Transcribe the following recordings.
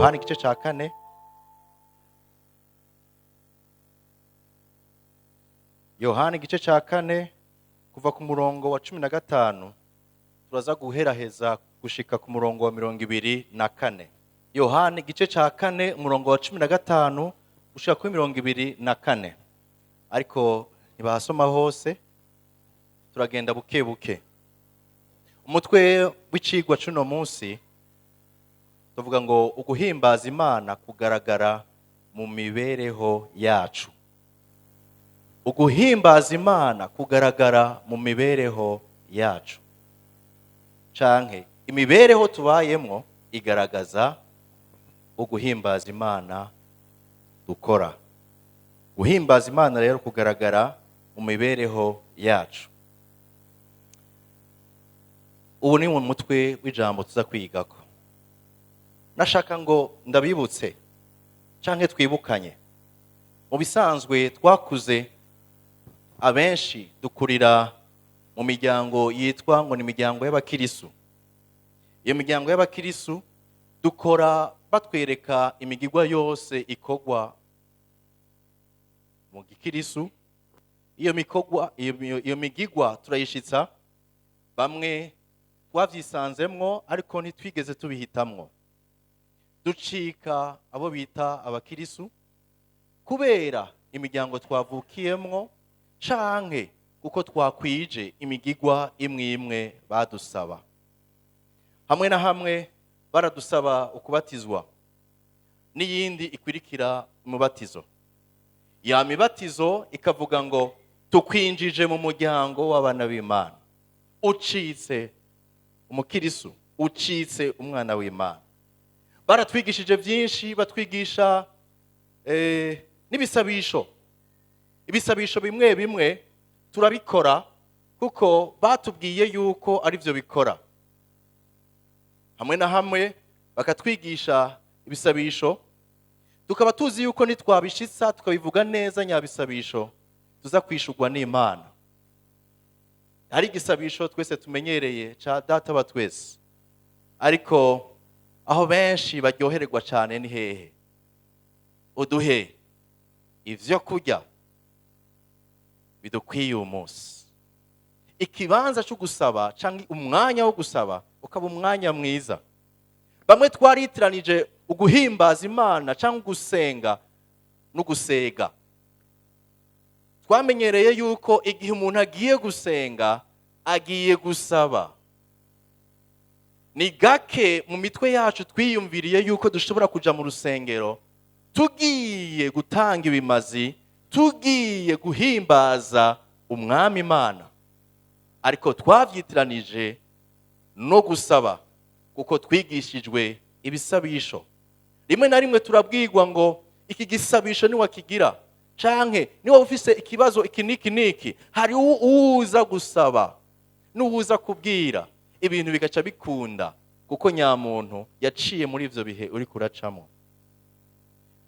Yohana igice cya kane. Yohana igice cya kane, kuva ku murongo wa 15, turaza guheraheza gushika ku murongo wa 24. Yohana igice cya kane, umurongo wa 15 gushika kuri 24. Ariko ntibahasoma hose, turagenda buke buke. Umutwe w'icigwa c'uno munsi tuvuga ngo uguhimbaza Imana kugaragara mu mibereho yacu. Uguhimbaza Imana kugaragara mu mibereho yacu, canke imibereho tubayemwo igaragaza uguhimbaza Imana dukora. Guhimbaza Imana rero kugaragara mu mibereho yacu. Ubu ni mu mutwe w'ijambo tuza kwigako. Nashaka ngo ndabibutse canke twibukanye. Mu bisanzwe twakuze, abenshi dukurira mu miryango yitwa ngo ni imiryango y'abakirisu. Iyo miryango y'abakirisu dukora batwereka imigigwa yose ikorwa mu gikirisu. Iyo mikogwa, iyo migigwa turayishitsa, bamwe twavyisanzemwo ariko ntitwigeze tubihitamwo. Ducika abo bita abakirisu kubera imiryango twavukiyemwo canke kuko twakwije imigigwa imwe imwe badusaba. Hamwe na hamwe baradusaba ukubatizwa n'iyindi ikwirikira umubatizo. Ya mibatizo ikavuga ngo tukwinjije mu muryango w'abana b'Imana, ucitse umukirisu, ucitse umwana w'Imana. Baratwigishije byinshi, batwigisha n'ibisabisho. Ibisabisho bimwe bimwe turabikora kuko batubwiye yuko ari byo bikora. Hamwe na hamwe bakatwigisha ibisabisho, tukaba tuzi yuko nitwabishitsa tukabivuga neza nyabisabisho tuza kwishurwa n'Imana. Hari igisabisho twese tumenyereye ca Data wa twese, ariko aho benshi baryohererwa cyane ni hehe? Uduhe ivyo kurya bidukwiye uyu munsi. Ikibanza cyo gusaba canke umwanya wo gusaba ukaba umwanya mwiza. Bamwe twaritiranije uguhimbaza Imana canke gusenga no gusega. Twamenyereye yuko igihe umuntu agiye gusenga agiye gusaba. Ni gake mu mitwe yacu twiyumviriye yuko dushobora kuja mu rusengero tugiye gutanga ibimazi, tugiye guhimbaza umwami Imana, ariko twavyitiranije no gusaba kuko twigishijwe ibisabisho. Rimwe na rimwe turabwirwa ngo iki gisabisho niwakigira, canke niba ufise ikibazo iki niki niki, hari uza gusaba n'uza kubwira, ibintu bigaca bikunda kuko nyamuntu yaciye muri ivyo bihe uri kuracamo.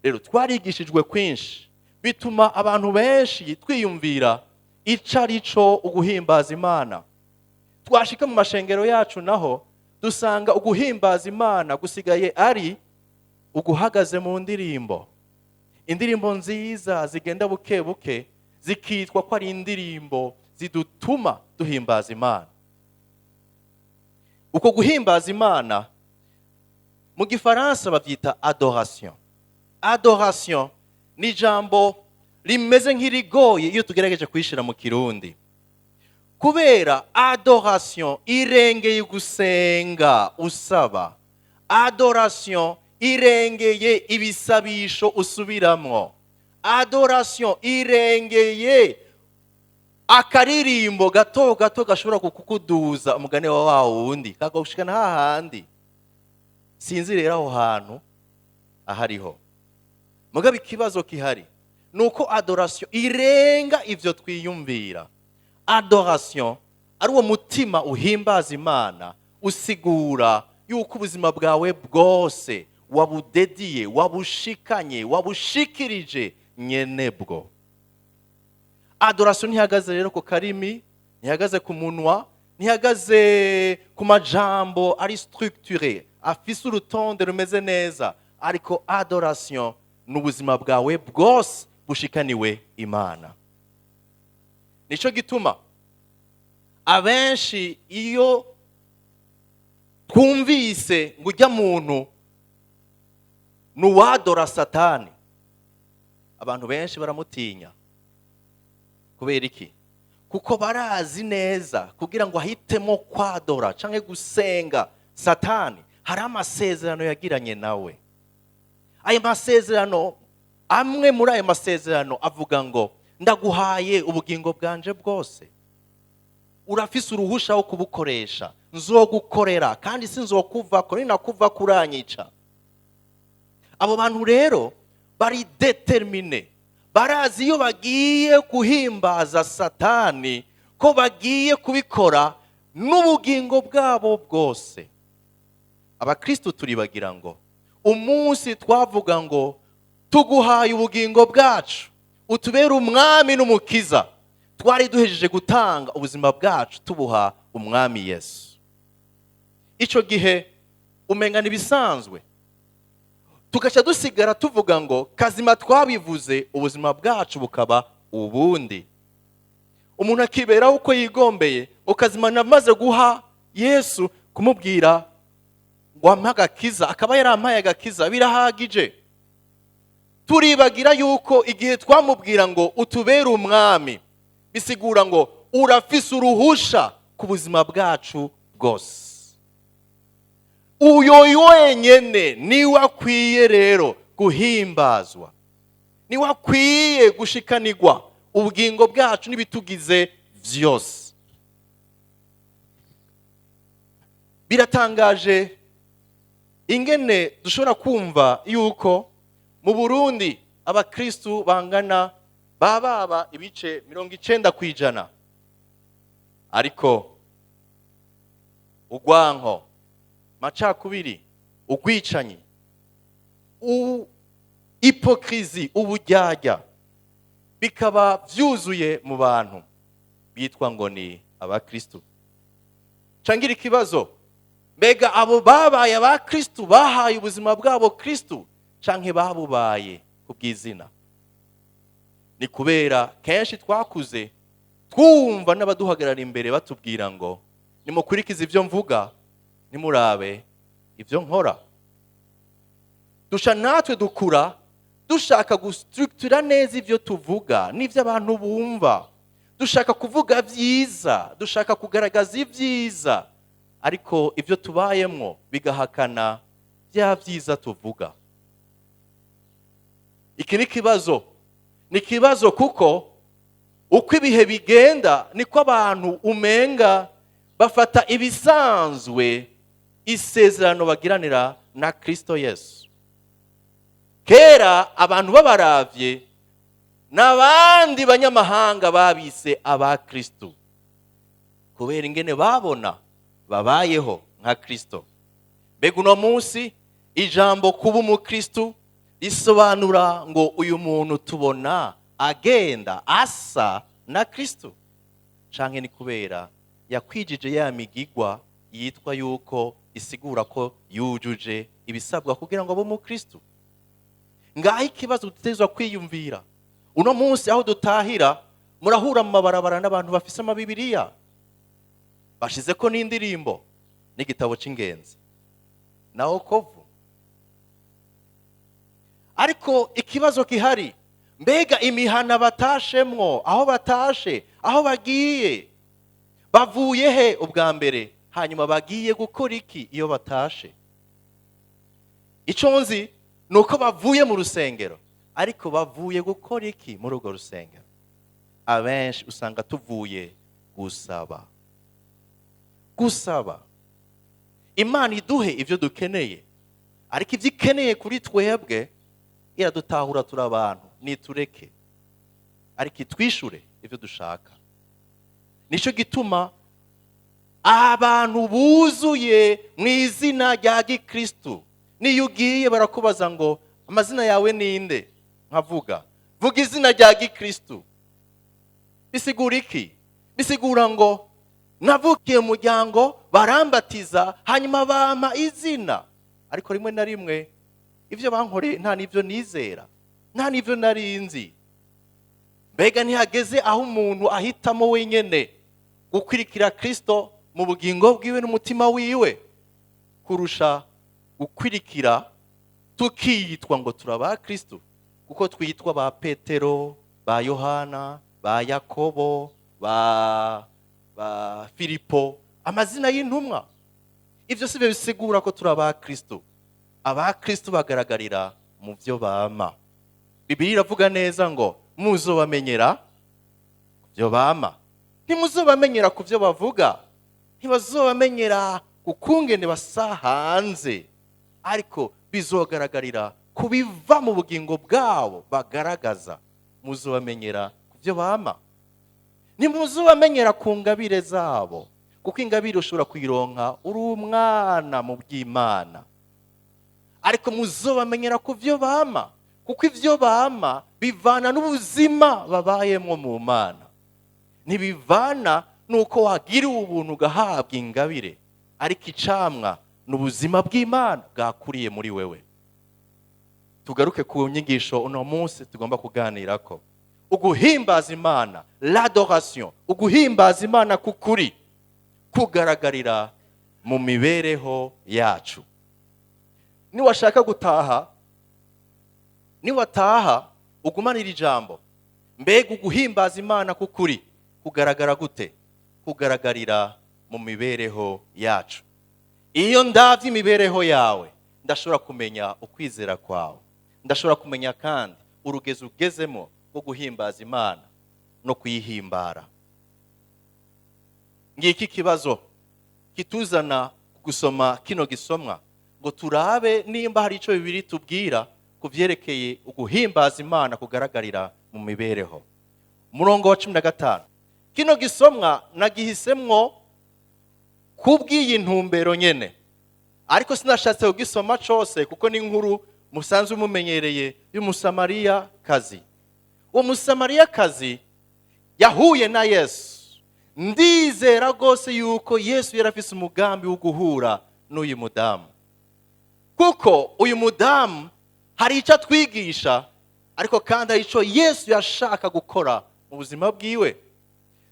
Rero twarigishijwe kwinshi, bituma abantu benshi twiyumvira ico arico uguhimbaza Imana. Twashika mu mashengero yacu naho dusanga uguhimbaza Imana gusigaye ari uguhagaze mu ndirimbo. Indirimbo nziza zigenda buke buke zikitwa ko ari indirimbo zidutuma duhimbaza Imana. Uko guhimbaza Imana mu gifaransa bavyita adoration. Adoration ni ijambo rimeze nk'irigoye iyo tugerageje kuyishira mu Kirundi, kubera adoration irengeye gusenga usaba. Adoration irengeye ibisabisho usubiramwo. Adoration irengeye akaririmbo gato gato gashobora kukuduza umugani wa wa wundi kagushikana hahandi. Sinzi rero aho hantu ahariho. Mugabo ikibazo kihari nuko adoration irenga ivyo twiyumvira. Adoration ari uwo mutima uhimbaza Imana, usigura yuko ubuzima bwawe bwose wabudediye, wabushikanye, wabushikirije nyenebwo. Adoration ntihagaze rero ku karimi, ntihagaze ku munwa, ntihagaze ku majambo ari structuré, afise urutonde rumeze neza. Ariko adoration ni ubuzima bwawe bwose bushikaniwe Imana. Nicyo gituma abenshi iyo twumvise ngo ujya muntu ni uwadora Satani, abantu benshi baramutinya. Kubera iki? Kuko barazi neza kugira ngo ahitemo kwadora cyangwa gusenga Satani, hari amasezerano yagiranye nawe. Ayo masezerano, amwe muri ayo masezerano avuga ngo: "Ndaguhaye ubugingo bwanje bwose, urafise uruhusha wo kubukoresha, nzogukorera kandi sinzokuvako, ninakuva kuranyica." Abo bantu rero bari déterminés, barazi iyo bagiye guhimbaza Satani ko bagiye kubikora n'ubugingo bwabo bwose. Abakristo turibagira ngo umunsi twavuga ngo tuguhaye ubugingo bwacu, utubere umwami n'umukiza, twari duhejeje gutanga ubuzima bwacu tubuha Umwami Yesu. Icyo gihe umenga ibisanzwe, tugaca dusigara tuvuga ngo kazima twabivuze, ubuzima bwacu bukaba ubundi, umuntu akiberaho uko yigombeye, ngo kazima namaze guha Yesu, kumubwira ngo ampe agakiza, akaba yarampaye agakiza, birahagije. Turibagira yuko igihe twamubwira ngo utubere umwami, bisigura ngo urafise uruhusha ku buzima bwacu bwose. Uyo wenyene niwe akwiye rero guhimbazwa, niwe akwiye gushikanirwa ubugingo bwacu n'ibitugize byose. Biratangaje ingene dushobora kumva yuko mu Burundi abakristu bangana baba ibice 90%, ariko urwanko, macakubiri, ugwicanyi, hypocrisie, uburyarya bikaba byuzuye mu bantu bitwa ngo ni abakristu. Cangira ikibazo: mbega abo babaye abakristu bahaye ubuzima bwabo Kristu, canke babubaye ku bw'izina? Ni kubera kenshi twakuze twumva n'abaduhagarara imbere batubwira ngo nimukurikize ibyo mvuga, nimurabe ibyo nkora. Dusha natwe dukura dushaka gustructura neza ibyo tuvuga n'ibyo abantu bumva, dushaka kuvuga byiza, dushaka kugaragaza ibyiza, ariko ibyo tubayemwo bigahakana bya byiza tuvuga. Iki ni ikibazo, ni ikibazo, kuko uko ibihe bigenda niko abantu umenga bafata ibisanzwe isezerano bagiranira na Kristo Yesu. Kera abantu babaravye n'abandi banyamahanga babise abakristo kubera ingene babona babayeho nka Kristo. Mbega uno munsi ijambo kuba umukristo risobanura ngo uyu muntu tubona agenda asa na Kristo, canke ni kubera yakwijije ya migigwa yitwa yuko isigura ko yujuje ibisabwa kugira ngo abe umukristo? Ngaho ikibazo dutegerezwa kwiyumvira. Uno munsi aho dutahira, murahura mu mabarabara n'abantu bafise amabibiriya bashizeko n'indirimbo n'igitabo c'ingenzi na okovu. Ariko ikibazo gihari: mbega imihana batashemwo, aho batashe, aho bagiye, bavuye he ubwa mbere? Hanyuma bagiye gukora iki iyo batashe? Icyo nzi ni uko bavuye mu rusengero, ariko bavuye gukora iki muri urwo rusengero? Abenshi usanga tuvuye gusaba, gusaba Imana iduhe ibyo dukeneye. Ariko ibyo ikeneye kuri twebwe iradutahura, turi abantu, nitureke, ariko itwishure ibyo dushaka. Nicyo gituma abantu buzuye mu izina rya gikristu, niyo ugiye barakubaza ngo amazina yawe ninde, nkavuga vuga izina rya gikristu. Bisigura iki? Bisigura ngo navukiye mu muryango, barambatiza, hanyuma bampa izina. Ariko rimwe na rimwe Ibyo bankoreye nta n'ibyo nizera, nta n'ibyo narinzi. Mbega ntihageze aho umuntu ahitamo wenyine gukwirikira Kristo mu bugingo bwiwe n'umutima wiwe kurusha gukwirikira tukiyitwa ngo turaba Kristo, kuko twitwa ba Petero, ba Yohana, ba Yakobo, ba Filipo, amazina y'intumwa? Ibyo si byo bisigura ko turi aba Kristo. Aba Kristo bagaragarira mu byo bama. Bibiliya iravuga neza ngo muzobamenyera ku byo bama, ntimuzobamenyera ku byo bavuga, ntibazobamenyera ku kungene basa hanze, ariko bizogaragarira ku biva mu bugingo bwabo bagaragaza. Muzobamenyera ku byo bama, ntimuzobamenyera ku ngabire zabo, kuko ingabire ushobora kuyironka uri umwana mu by'Imana, ariko muzobamenyera ku byo bama, kuko ibyo bama bivana n'ubuzima babayemo mu Mana, ntibivana n'uko wagiriwe ubuntu ugahabwa ingabire, ariko icamwa ni ubuzima bw'Imana bwakuriye muri wewe. Tugaruke ku nyigisho uno munsi tugomba kuganirako: uguhimbaza Imana, l'adoration. Uguhimbaza Imana k'ukuri kugaragarira mu mibereho yacu. Niwashaka gutaha, niwataha ugumanira ijambo. Mbega uguhimbaza Imana k'ukuri kugaragara gute? Kugaragarira mu mibereho yacu. Iyo ndavye imibereho yawe, ndashobora kumenya ukwizera kwawe, ndashobora kumenya kandi urugezo ugezemo rwo guhimbaza Imana no kuyihimbara. Ngiki kibazo kituzana gusoma kino gisomwa ngo turabe nimba hari ico Bibiliya tubwira ku vyerekeye uguhimbaza Imana kugaragarira mu mibereho. Umurongo wa 15. Kino gisomwa nagihisemwo kubw'iyi ntumbero nyene, ariko sinashatse kugisoma cose kuko ni inkuru musanzwe mumenyereye y'Umusamariya kazi. Uwo Musamariya kazi yahuye na Yesu. Ndizera rwose yuko Yesu yari afise umugambi wo guhura n'uyu mudamu, kuko uyu mudamu hari icyo atwigisha, ariko kandi hari icyo Yesu yashaka gukora mu buzima bwiwe.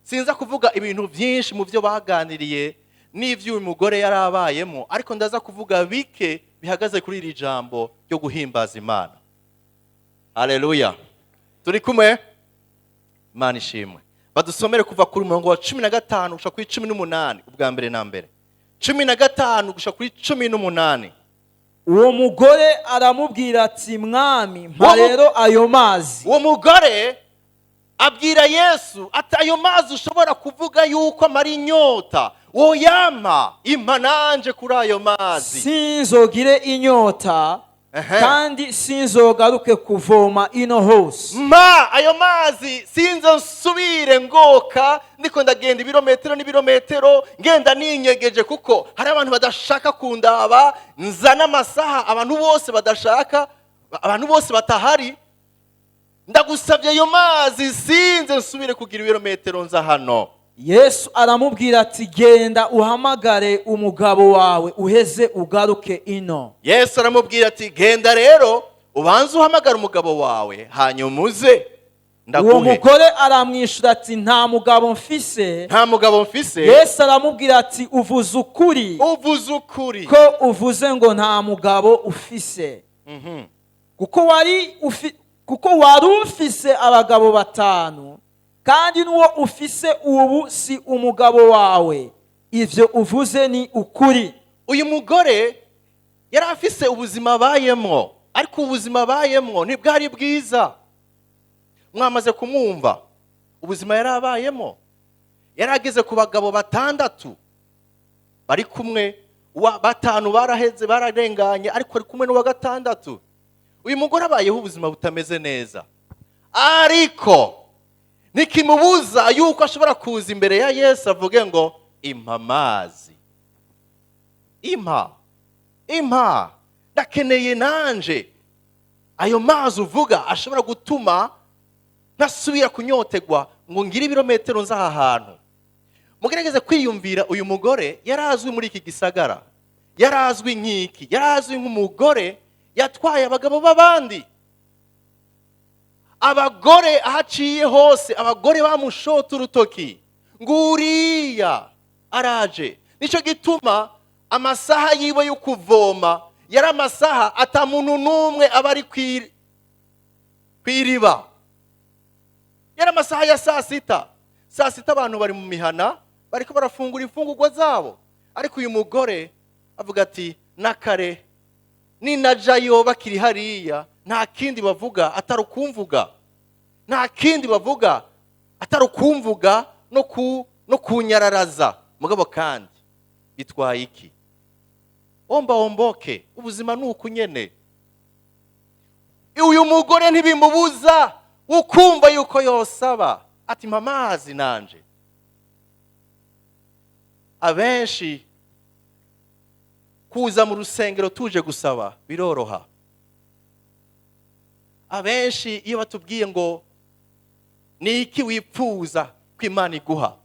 Sinza kuvuga ibintu byinshi mu byo baganiriye n'ibyo uyu mugore yari abayemo, ariko ndaza kuvuga bike bihagaze kuri iri jambo ryo guhimbaza Imana. Haleluya, turi kumwe? Imana ishimwe. Badusomere kuva kuri umurongo wa 15 gushika kuri 18. Ubwa mbere na mbere, 15 gushika kuri 18. Uwo mugore aramubwira ati: "Mwami, mpa rero ayo mazi." Uwo mugore abwira Yesu ati: "Ayo mazi ushobora kuvuga yuko amara inyota, woyampa? Impa nanje kuri ayo mazi." "Sinzogire inyota, kandi sinzogaruke kuvoma ino hose." "Mpa ayo mazi, sinze nsubire ngoka ndiko ndagenda ibirometero n'ibirometero, ngenda ninyegeje kuko hari abantu badashaka kundaba, nzana amasaha abantu bose badashaka, abantu bose batahari. Ndagusabye ayo mazi, sinze nsubire kugira ibirometero nza hano." Yesu aramubwira ati: "Genda uhamagare umugabo wawe, uheze ugaruke ino." Yesu aramubwira ati: "Genda rero ubanze uhamagare umugabo wawe, hanyuma uze Uwo ndaguhe." mugore aramwishyura ati: "Nta mugabo mfise." "Nta mugabo mfise." Yesu aramubwira ati: "Uvuze ukuri "Uvuze ukuri ko uvuze ngo nta mugabo ufise, kuko wari ufise abagabo batanu, kandi n'uwo ufise ubu si umugabo wawe. Ibyo uvuze ni ukuri." Uyu mugore yari afise ubuzima abayemwo, ariko ubuzima abayemwo ntibwari bwiza. Mwamaze kumwumva ubuzima yari abayemo. Yari ageze ku bagabo batandatu bari kumwe, batanu baraheze, bararenganye, ariko ari kumwe n'uwa gatandatu. Uyu mugore abayeho ubuzima butameze neza, ariko ntikimubuza yuko ashobora kuza imbere ya Yesu avuge ngo: "Impa amazi, impa, impa, ndakeneye nanje ayo mazi uvuga ashobora gutuma ntasubira kunyotegwa ngo ngire ibirometero nza aha hantu." Mugerageze kwiyumvira, uyu mugore yari azwi muri iki gisagara, yari azwi nk'iki? Yari azwi nk'umugore. Yatwaye abagabo b'abandi. Abagore ahaciye hose, abagore bamushota urutoki nguriya araje. Nicyo gituma amasaha yiwe yo kuvoma yari amasaha atamuntu n'umwe aba ari kw'iriba. Yari amasaha ya saa sita. Saa sita abantu bari mu mihana bariko barafungura imfungurwa zabo, ariko uyu mugore avuga ati nakare ninajayo bakiri hariya, nta kindi bavuga atari ukumvuga, nta kindi bavuga atari ukumvuga no kunyararaza. Mugabo kandi bitwaye iki? Omba omboke, ubuzima ni uku nyene. Uyu mugore ntibimubuza ukumva yuko yosaba ati mpa amazi nanje. Abenshi kuza mu rusengero tuje gusaba biroroha. Abenshi iyo batubwiye ngo ni iki wipfuza ko Imana iguha,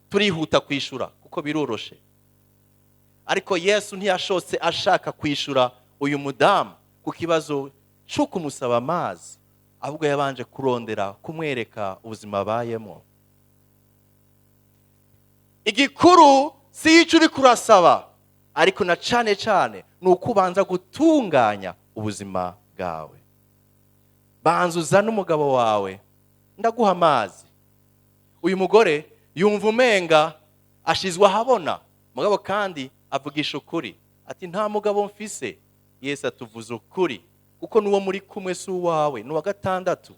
turihuta kwishura kuko biroroshe. Ariko Yesu ntiyashotse ashaka kwishura uyu mudamu ku kibazo cyo kumusaba amazi, ahubwo yabanje kurondera kumwereka ubuzima abayemo. Igikuru si icyo uri kurasaba, ariko na cane cane ni uko ubanza gutunganya ubuzima bwawe. Banza uzane umugabo wawe, ndaguha amazi. Uyu mugore yumva umenga ashizwe ahabona, mugabo kandi avugisha ukuri ati nta mugabo mfise. Yesu atuvuza ukuri kuko nuwo muri kumwe si uwawe, ni uwa gatandatu.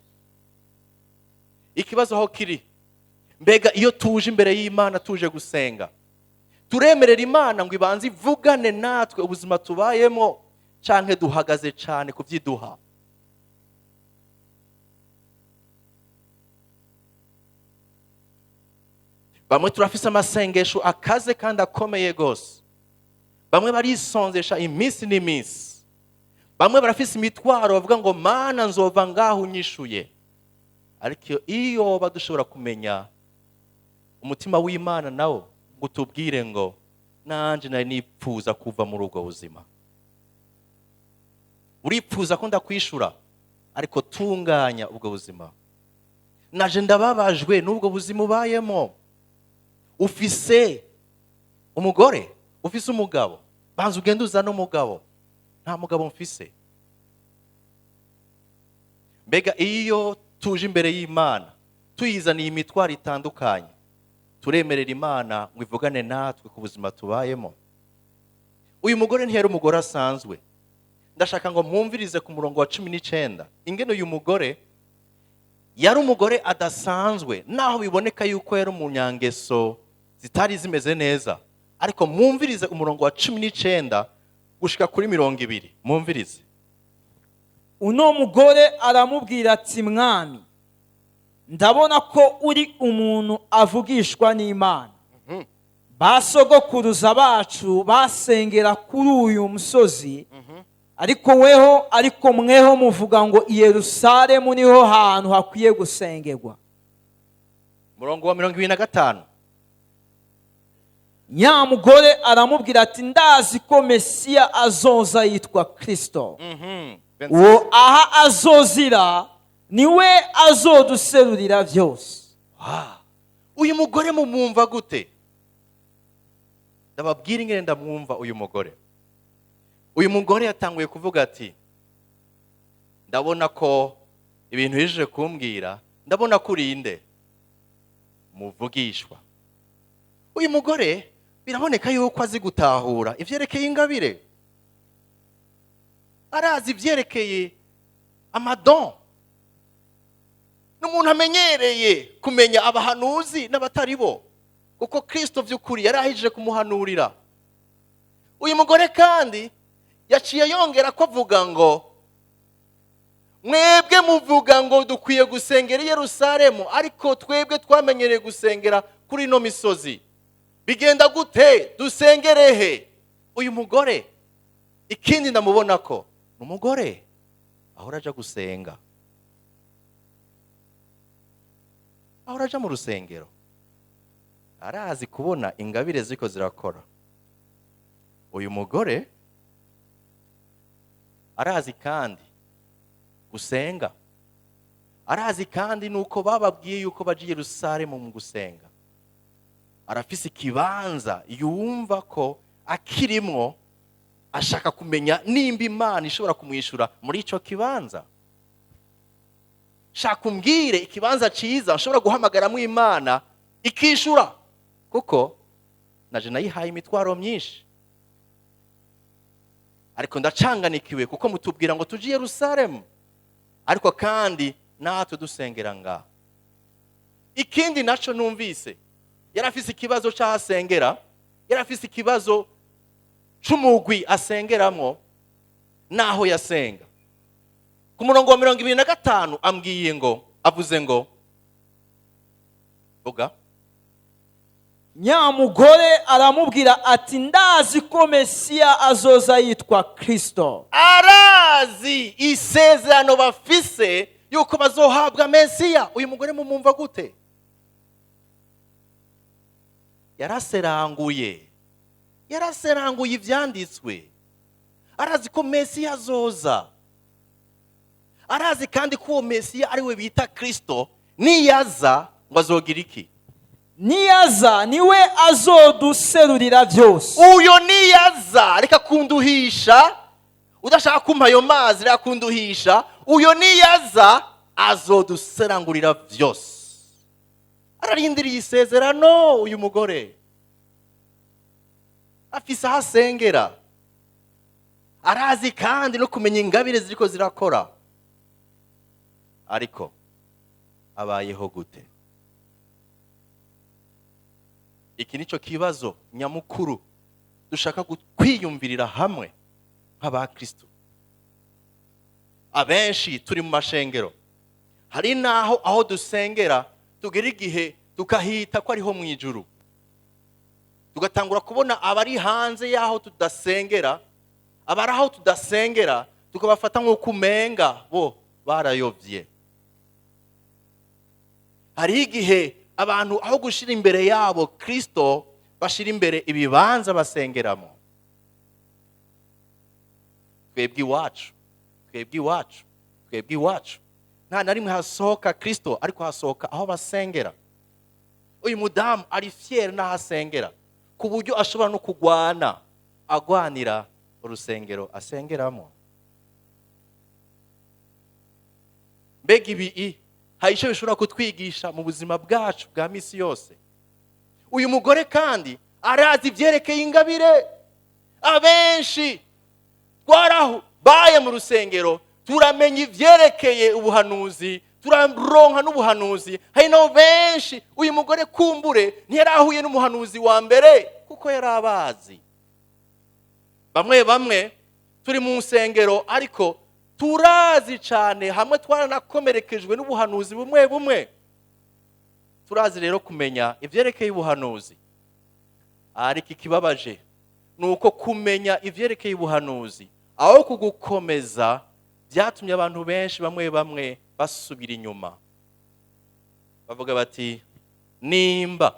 Ikibazo aho kiri, mbega iyo tuje imbere y'Imana tuje gusenga, turemerera Imana ngo ibanze ivugane natwe ubuzima tubayemo, canke duhagaze cane kuvyiduha? Bamwe turafise amasengesho akaze kandi akomeye gose, bamwe barisonzesha iminsi n'iminsi, bamwe barafise imitwaro bavuga ngo Mana nzova ngaho unyishuye. Ariko iyo badushobora kumenya umutima w'Imana nawo ngo utubwire ngo nanje nari nipfuza kuva muri ubwo buzima, uripfuza ko ndakwishura, ariko tunganya ubwo buzima. Naje ndababajwe n'ubwo buzima ubayemo. Ufise umugore, ufise umugabo, banza ugende uzane umugabo. Nta mugabo mfise. Mbega iyo tuje imbere y'Imana tuyizaniye imitwaro itandukanye, turemerera Imana ngo ivugane natwe ku buzima tubayemo? Uyu mugore ntiyari umugore asanzwe. Ndashaka ngo mwumvirize ku murongo wa 19 ingene uyu mugore yari umugore adasanzwe, naho biboneka yuko yari umunyangeso zitari zimeze neza. Ariko mwumvirize umurongo wa 19 gushika kuri 20. Mwumvirize. Uno mugore aramubwira ati mwami, ndabona ko uri umuntu avugishwa n'Imana. Basogokuruza bacu basengera kuri uyu musozi, ariko weho, ariko mweho muvuga ngo i Yerusalemu niho hantu hakwiye gusengerwa. Murongo wa 25. Nyamugore aramubwira ati ndazi ko Mesiya azoza yitwa Kristo. Uwo aha azozira niwe azoduserurira vyose. Uyu mugore mumwumva gute? Ndababwira ingene ndamwumva uyu mugore. Uyu mugore yatanguye kuvuga ati ndabona ko ibintu yije kumbwira, ndabona ko urinde muvugishwa. Uyu mugore biraboneka yuko azi gutahura ivyerekeye ingabire, arazi ivyerekeye amadon, n'umuntu amenyereye kumenya abahanuzi n'abatari bo, kuko Kristo vy'ukuri yarahije kumuhanurira. Uyu mugore kandi yaciye yongera ko avuga ngo mwebwe muvuga ngo dukwiye gusengera i Yerusalemu, ariko twebwe twamenyereye gusengera kuri ino misozi. Bigenda gute? Dusengere he? Uyu mugore ikindi ndamubona ko ni umugore ahora aja gusenga, ahora aja mu rusengero, arazi kubona ingabire ziko zirakora. Uyu mugore Arazi kandi gusenga, arazi kandi nuko bababwiye yuko baje i Yerusalemu mu gusenga. Arafise ikibanza yumva ko akirimwo, ashaka kumenya nimba Imana ishobora kumwishura muri ico kibanza. Shaka umbwire ikibanza ciza nshobora guhamagaramo Imana ikishura, kuko naje nayihaye imitwaro myinshi, ariko ndacanganikiwe kuko mutubwira ngo tuje i Yerusalemu, ariko kandi natwe dusengera ngaha. Ikindi naco numvise, yari afise ikibazo c'aho asengera, yari afise ikibazo c'umugwi asengeramwo n'aho yasenga. Ku murongo wa 25 ambwiye ngo, avuze ngo, vuga. Nyamugore aramubwira ati: "Ndazi ko Mesiya azoza yitwa Kristo." Arazi isezerano bafise yuko bazohabwa Mesiya. Uyu mugore mumumva gute? Yaraseranguye, yaraseranguye ivyanditswe. Arazi ko Mesiya azoza, arazi kandi ko uwo Mesiya ari we bita Kristo. Niyaza ngo azogira iki? Niyaza niwe azoduserurira byose. Uyo niyaza, reka kunduhisha, udashaka kumpa ayo mazi, reka kunduhisha. Uyo niyaza azoduserangurira vyose. Ararindiriye isezerano. Uyu mugore afise aho asengera, arazi kandi no kumenya ingabire ziriko zirakora, ariko abayeho gute? Iki nico kibazo nyamukuru dushaka kwiyumvirira hamwe nk'abakristo. Abenshi turi mu mashengero, hari naho aho dusengera tugera igihe tukahita ko ariho mu ijuru, tugatangura kubona abari hanze y'aho tudasengera, abari aho tudasengera tukabafata nk'uko umenga bo barayobye. Hariho igihe abantu aho gushira imbere yabo Kristo bashira imbere ibibanza basengeramo. Twebwe iwacu, twebwe iwacu, twebwe iwacu nta na rimwe hasohoka Kristo, ariko hasohoka aho basengera. Uyu mudamu ari fier n'aho asengera, ku buryo ashobora no kugwana agwanira urusengero asengeramo. Mbega ibi hari icyo bishobora kutwigisha mu buzima bwacu bwa misi yose. Uyu mugore kandi arazi ibyerekeye ingabire. Abenshi twarabaye mu rusengero, turamenya ibyerekeye ubuhanuzi, turaronka n'ubuhanuzi. Hari nabo benshi, uyu mugore kumbure ntiyarahuye n'umuhanuzi wa mbere kuko yari abazi. Bamwe bamwe turi mu nsengero ariko turazi cyane, hamwe twaranakomerekejwe n'ubuhanuzi bumwe bumwe. Turazi rero kumenya ivyerekeye ubuhanuzi, ariko ikibabaje ni uko kumenya ivyerekeye ubuhanuzi aho kugukomeza byatumye abantu benshi bamwe bamwe basubira inyuma, bavuga bati nimba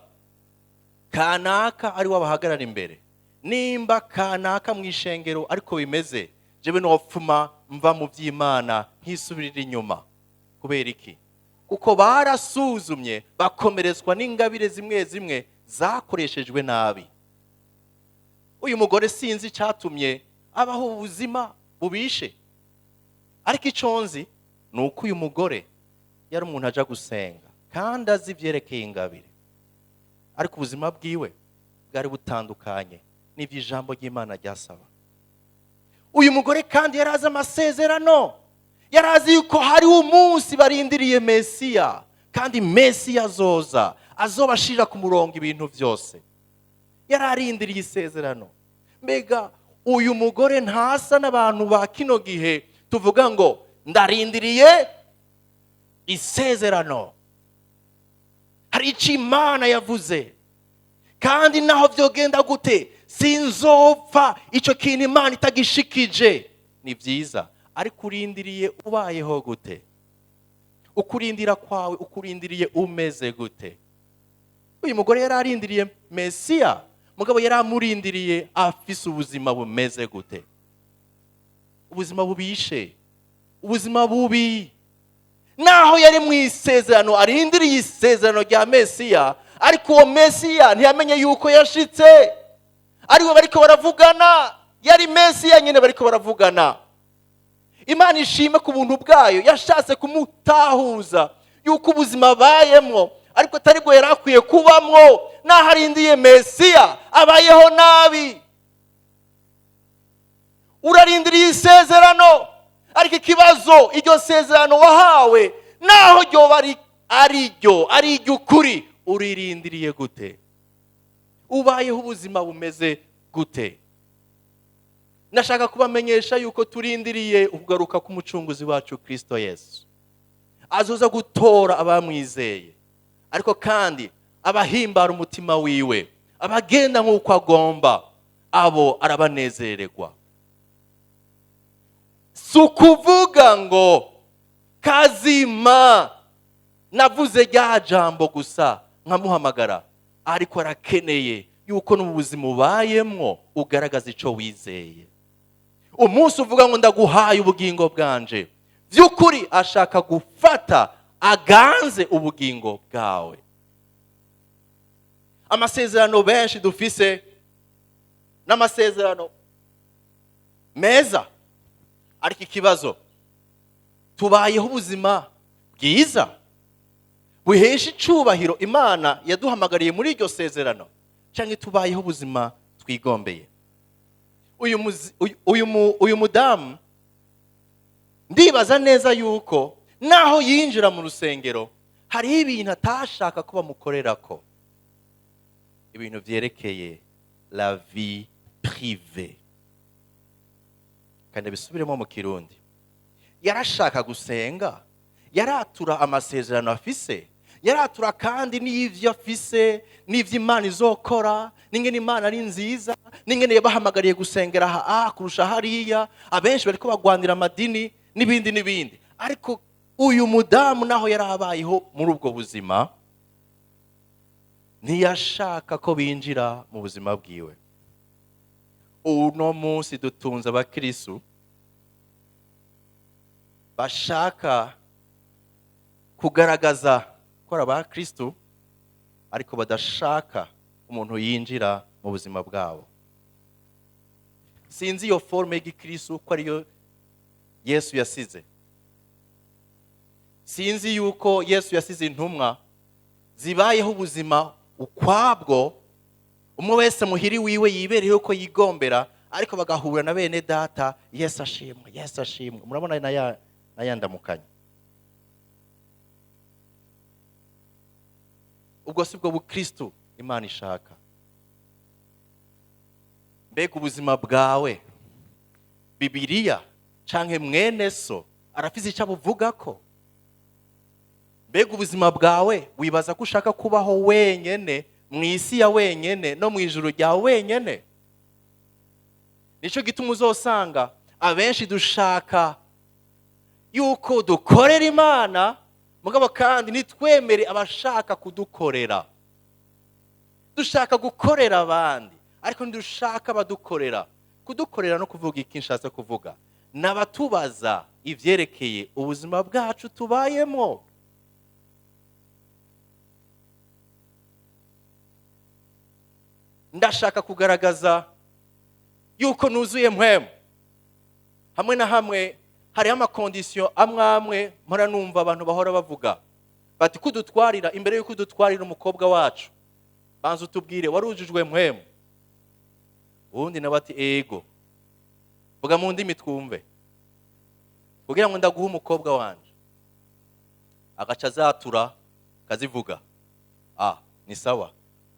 kanaka ari we abahagarara imbere, nimba kanaka mu ishengero ariko bimeze, jewe nopfuma mva mu by'Imana nkisubirira inyuma. Kubera iki? Kuko barasuzumye bakomerezwa n'ingabire zimwe zimwe zakoreshejwe nabi. Uyu mugore sinzi icyatumye abaho ubuzima bubishe, ariko ico nzi ni uko uyu mugore yari umuntu aja gusenga kandi azi ivyerekeye ingabire, ariko ubuzima bwiwe bwari butandukanye n'ivy'ijambo ry'Imana ryasaba. Uyu mugore kandi yari azi amasezerano, yari azi yuko hari umunsi barindiriye Mesiya, kandi Mesiya azoza azobashira ku murongo ibintu vyose. Yari arindiriye isezerano. Mbega uyu mugore ntasa n'abantu ba kino gihe tuvuga ngo ndarindiriye isezerano. Hari ico Imana yavuze, kandi naho vyogenda gute sinzopfa ico kintu Imana itagishikije. Ni vyiza, ariko urindiriye ubayeho gute? Ukurindira kwawe ukurindiriye umeze gute? Uyu mugore yari arindiriye Mesiya, mugabo yari amurindiriye afise ubuzima bumeze gute? Ubuzima bubishe, ubuzima bubi. Naho yari mu isezerano, arindiriye isezerano rya Mesiya, ariko uwo Mesiya ntiyamenye yuko yashitse ariwe bariko baravugana. Yari Mesiya nyine bariko baravugana. Imana ishime ku buntu bwayo, yashatse kumutahuza yuko ubuzima abayemwo ariko atari bwo yari akwiye kubamwo. Naho arindiye Mesiya, abayeho nabi. Urarindiriye isezerano, ariko ikibazo, iryo sezerano wahawe, naho ryoba ari ryo ari iry'ukuri, uririndiriye gute? Ubayeho ubuzima bumeze gute? Ndashaka kubamenyesha yuko turindiriye ukugaruka k'Umucunguzi wacu Kristo Yesu. Azoza gutora abamwizeye, ariko kandi abahimbara umutima wiwe, abagenda nk'uko agomba, abo arabanezererwa. Si ukuvuga ngo kazima navuze rya jambo gusa nkamuhamagara, ariko arakeneye yuko n'ubuzima ubayemwo ugaragaza ico wizeye. Umunsi uvuga ngo ndaguhaye ubugingo bwanje, by'ukuri ashaka gufata aganze ubugingo bwawe. Amasezerano benshi dufise n'amasezerano meza, ariko ikibazo, tubayeho ubuzima bwiza buhesha icubahiro Imana yaduhamagariye muri iryo sezerano, canke tubayeho ubuzima twigombeye? Uyu mudamu ndibaza neza yuko naho yinjira mu rusengero hariho ibintu atashaka ko bamukorerako, ibintu vyerekeye la vie privée. Kandi bisubiremo mu Kirundi, yarashaka gusenga, yaratura amasezerano afise, yaratura kandi n'ivyo afise, n'ivyo Imana izokora, n'ingene Imana ari nziza, n'ingene yabahamagariye gusengera aha kurusha hariya. Abenshi bariko bagwanira amadini n'ibindi n'ibindi, ariko uyu mudamu naho yarabayeho muri ubwo buzima, ntiyashaka ko binjira mu buzima bwiwe. Uno munsi dutunze abakristu bashaka kugaragaza ko ari abakristu, ariko badashaka umuntu yinjira mu buzima bwabo. Sinzi iyo forme y'igikristu ko ariyo Yesu yasize. Sinzi yuko Yesu yasize intumwa zibayeho ubuzima ukwabwo, umwe wese muhiri wiwe yibereye uko yigombera, ariko bagahura na bene data, Yesu ashimwe, Yesu ashimwe. Murabona na yandamukanye. Ubwo si bwo bukristu Imana ishaka. Mbega ubuzima bwawe, Bibiliya canke mwene so arafise ico abuvugako? Mbega ubuzima bwawe, wibaza ko ushaka kubaho wenyene mu isi ya wenyene no mu ijuru rya wenyene? Nico gituma uzosanga abenshi dushaka yuko dukorera Imana, mugabo kandi nitwemere abashaka kudukorera. Dushaka gukorera abandi, ariko ntidushaka abadukorera. Kudukorera no kuvuga iki nshatse kuvuga, n'abatubaza ivyerekeye ubuzima bwacu tubayemo. Ndashaka kugaragaza yuko nuzuye mpwemu. Hamwe na hamwe hariho amakondisiyo amwe amwe mpora numva abantu bahora bavuga bati kudutwarira, imbere yuko udutwarira umukobwa wacu banza utubwire warujujwe mpwemu. Uwundi nawe ati ego, vuga mu ndimi twumve kugira ngo ndaguhe umukobwa wanje. Agaca azatura kazivuga, ni sawa,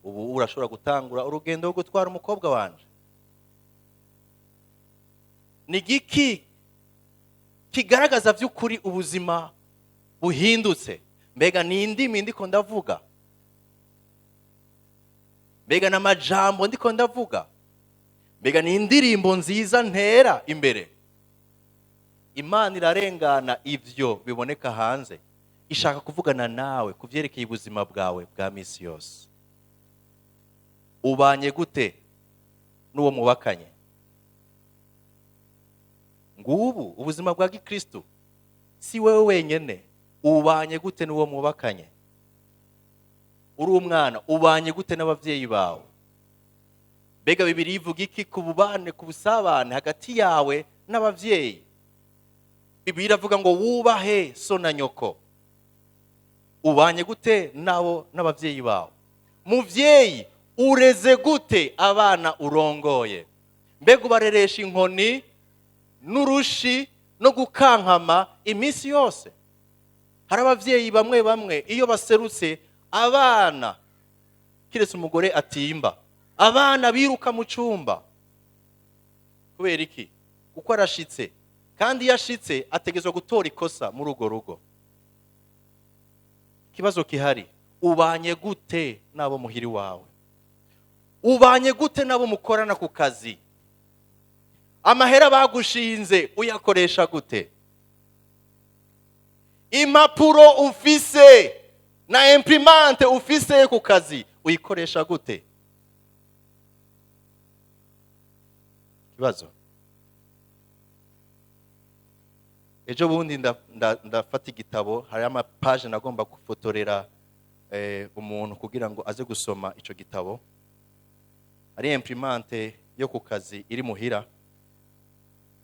ubu urashobora gutangura urugendo rwo gutwara umukobwa wanje. Ni giki kigaragaza by'ukuri ubuzima buhindutse? Mbega ni indimi ndiko ndavuga? Mbega n'amajambo ndiko ndavuga? Mbega ni indirimbo nziza ntera imbere? Imana irarengana ivyo biboneka hanze, ishaka kuvugana nawe kuvyerekeye ubuzima bwawe bwa misi yose. Ubanye gute n'uwo mubakanye? Ngubu ubuzima bwa gikristo. Si wewe wenyene, ubanye gute n'uwo mwubakanye? Uri umwana, ubanye gute n'abavyeyi bawe? Mbega Bibiliya ivuga iki ku bubane, ku busabane hagati yawe n'abavyeyi? Bibiliya iravuga ngo wubahe so na nyoko. Ubanye gute nabo n'abavyeyi bawe? Muvyeyi, ureze gute abana urongoye? Mbega ubareresha inkoni n'urushi no gukankama iminsi yose? Hari abavyeyi bamwe bamwe iyo baserutse abana, kiretse umugore atimba, abana biruka mu cumba. Kubera iki? Kuko arashitse, kandi iyo ashitse ategerezwa gutora ikosa muri urwo rugo. Ikibazo kihari, ubanye gute n'abo muhiri wawe? Ubanye gute n'abo mukorana ku kazi? Amahera bagushinze uyakoresha gute? Impapuro ufise na imprimante ufise ku kazi uyikoresha gute? Ikibazo. Ejo bundi ndafata igitabo, hari amapaje nagomba gufotorera umuntu kugira ngo aze gusoma ico gitabo. Hari imprimante yo ku kazi iri muhira.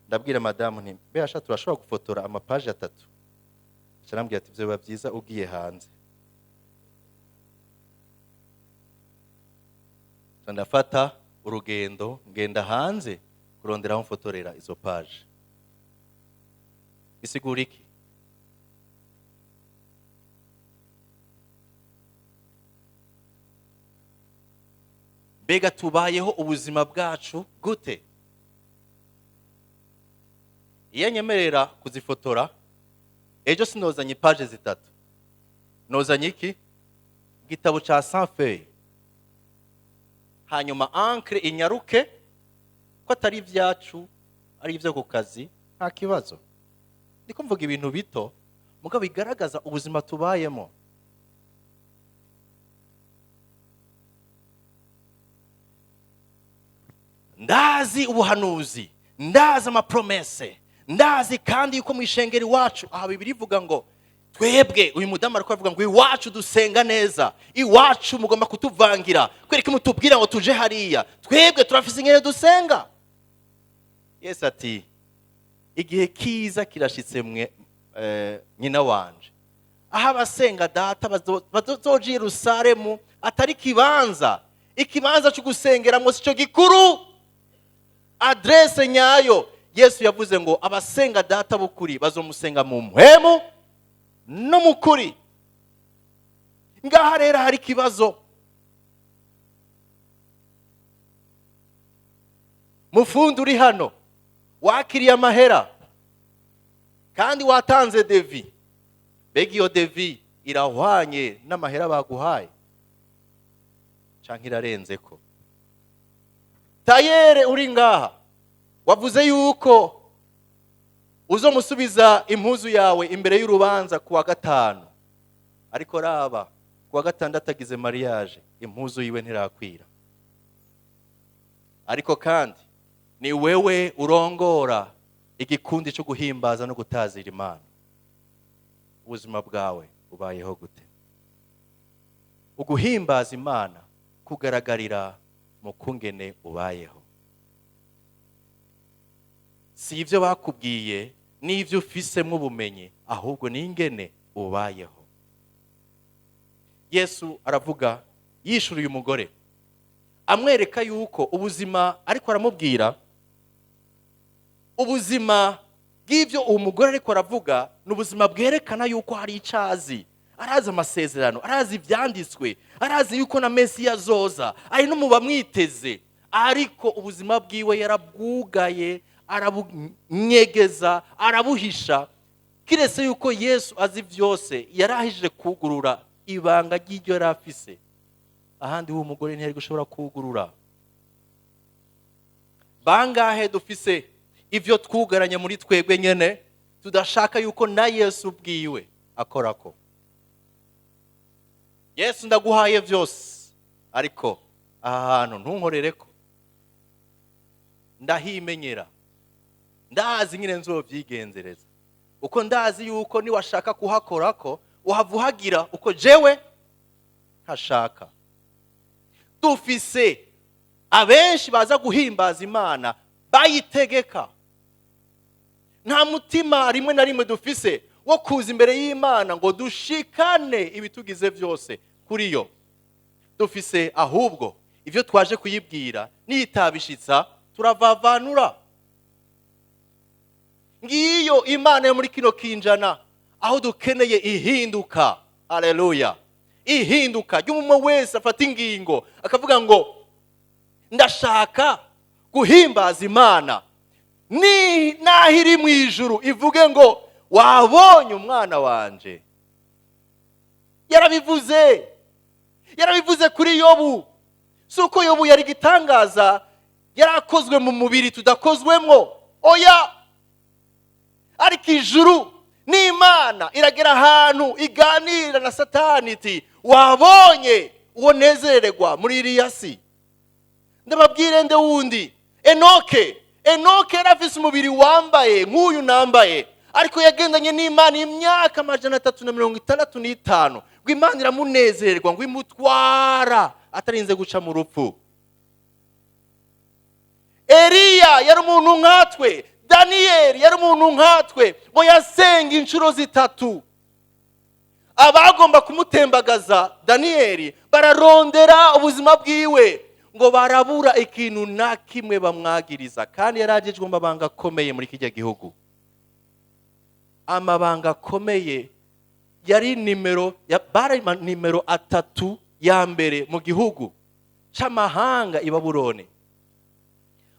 Ndabwira madamu nti mbega turashobora gufotora amapaje 3? Arambwira ati byoba byiza ugiye hanze. Ndafata urugendo ngenda hanze kurondera aho mfotorera izo page. Bisigura iki? Mbega tubayeho ubuzima bwacu gute? Iyo nyemerera kuzifotora, ejo sinozanye page 3. Nozanye iki? Igitabo ca 100 feuilles. Hanyuma encre inyaruke, ko atari ivyacu, ari ivyo ku kazi, nta kibazo. Ndiko mvuga ibintu bito, mugabo bigaragaza ubuzima tubayemo. Ndazi ubuhanuzi, ndazi amapromese, ndazi kandi yuko mwishengeri wacu aha Bibiliya ivuga ngo twebwe, uyu mudamu ariko avuga ngo iwacu dusenga neza, iwacu mugomba kutuvangira, kwereka mutubwira ngo tuje hariya, twebwe turafise ingene dusenga. Yesu ati igihe kiza kirashitse mwe, nyina wanje, aho abasenga data bazoja i Yerusalemu atari kibanza, ikibanza cyo gusengeramo sico gikuru, adresse nyayo. Yesu yavuze ngo abasenga data bukuri bazomusenga mu mpwemu no mu kuri. Ngaha rero hari ikibazo. Mufundi uri hano wakiriye amahera kandi watanze devi, mbega iyo devi irahwanye n'amahera baguhaye canke irarenzeko? Tayere uri ngaha wavuze yuko uzomusubiza impuzu yawe imbere y'urubanza kuwa 5, ariko raba kuwa 6 agize mariage, impuzu yiwe ntirakwira. Ariko kandi ni wewe urongora igikundi cyo guhimbaza no gutazira Imana. Ubuzima bwawe ubayeho gute? Uguhimbaza Imana kugaragarira mu kungene ubayeho. Si ibyo bakubwiye n'ibyo ufisemo ubumenyi, ahubwo ni ingene ubayeho. Yesu aravuga yishuriye umugore, amwereka yuko ubuzima ariko aramubwira, ubuzima bw'ibyo uwo mugore ariko aravuga ni ubuzima bwerekana yuko hari icazi. Arazi amasezerano, arazi ibyanditswe, arazi yuko na Mesiya azoza, ari no mu bamwiteze, ariko ubuzima bwiwe yarabwugaye, arabunyegeza, arabuhisha. Kiretse yuko Yesu azi byose, yarahije kugurura ibanga ry'iryo yari afise. Ahandi uwo mugore ntiyari gushobora kugurura. Bangahe dufise ivyo twugaranye muri twebwe nyene, tudashaka yuko na Yesu ubwiwe akorako. Yesu ndaguhaye byose, ariko aha hantu ntunkorereko, ndahimenyera. Ndazi nyine nzovyigenzereza, uko ndazi yuko niwashaka kuhakorako uhava uhagira uko jewe ntashaka. Dufise abenshi baza guhimbaza Imana bayitegeka. Nta mutima rimwe na rimwe dufise wo kuza imbere y'Imana ngo dushikane ibitugize byose kuri yo. Dufise ahubwo ibyo twaje kuyibwira, niyitabishitsa turavavanura. Ngiyo Imana yo muri kino kinjana, aho dukeneye ihinduka. Haleluya! Ihinduka ry'umwe wese afata ingingo akavuga ngo ndashaka guhimbaza Imana, ni naho iri mu ijuru ivuge ngo wabonye umwana wanje. Yarabivuze, yarabivuze kuri Yobu. Si uko Yobu yari igitangaza, yarakozwe mu mubiri tudakozwemwo, oya, ariko ijuru n'Imana iragera ahantu iganira na Satani iti wabonye uwo nezererwa muri iriya si. Ndababwire nde wundi? Enoke. Enoke yari afise umubiri wambaye nk'uyu nambaye, ariko yagendanye n'Imana imyaka 365, ngo Imana iramunezererwa, ngo imutwara atarinze guca mu rupfu. Eliya yari umuntu nkatwe, Daniyeli yari umuntu nkatwe, ngo yasenga inshuro 3. Abagomba kumutembagaza Daniyeli bararondera ubuzima bwiwe, ngo barabura ikintu na kimwe bamwagiriza, kandi yari agejwe amabanga akomeye muri kijya gihugu. Amabanga akomeye, yari nimero ya, bari nimero 3 ya mbere mu gihugu c'amahanga i Babuloni.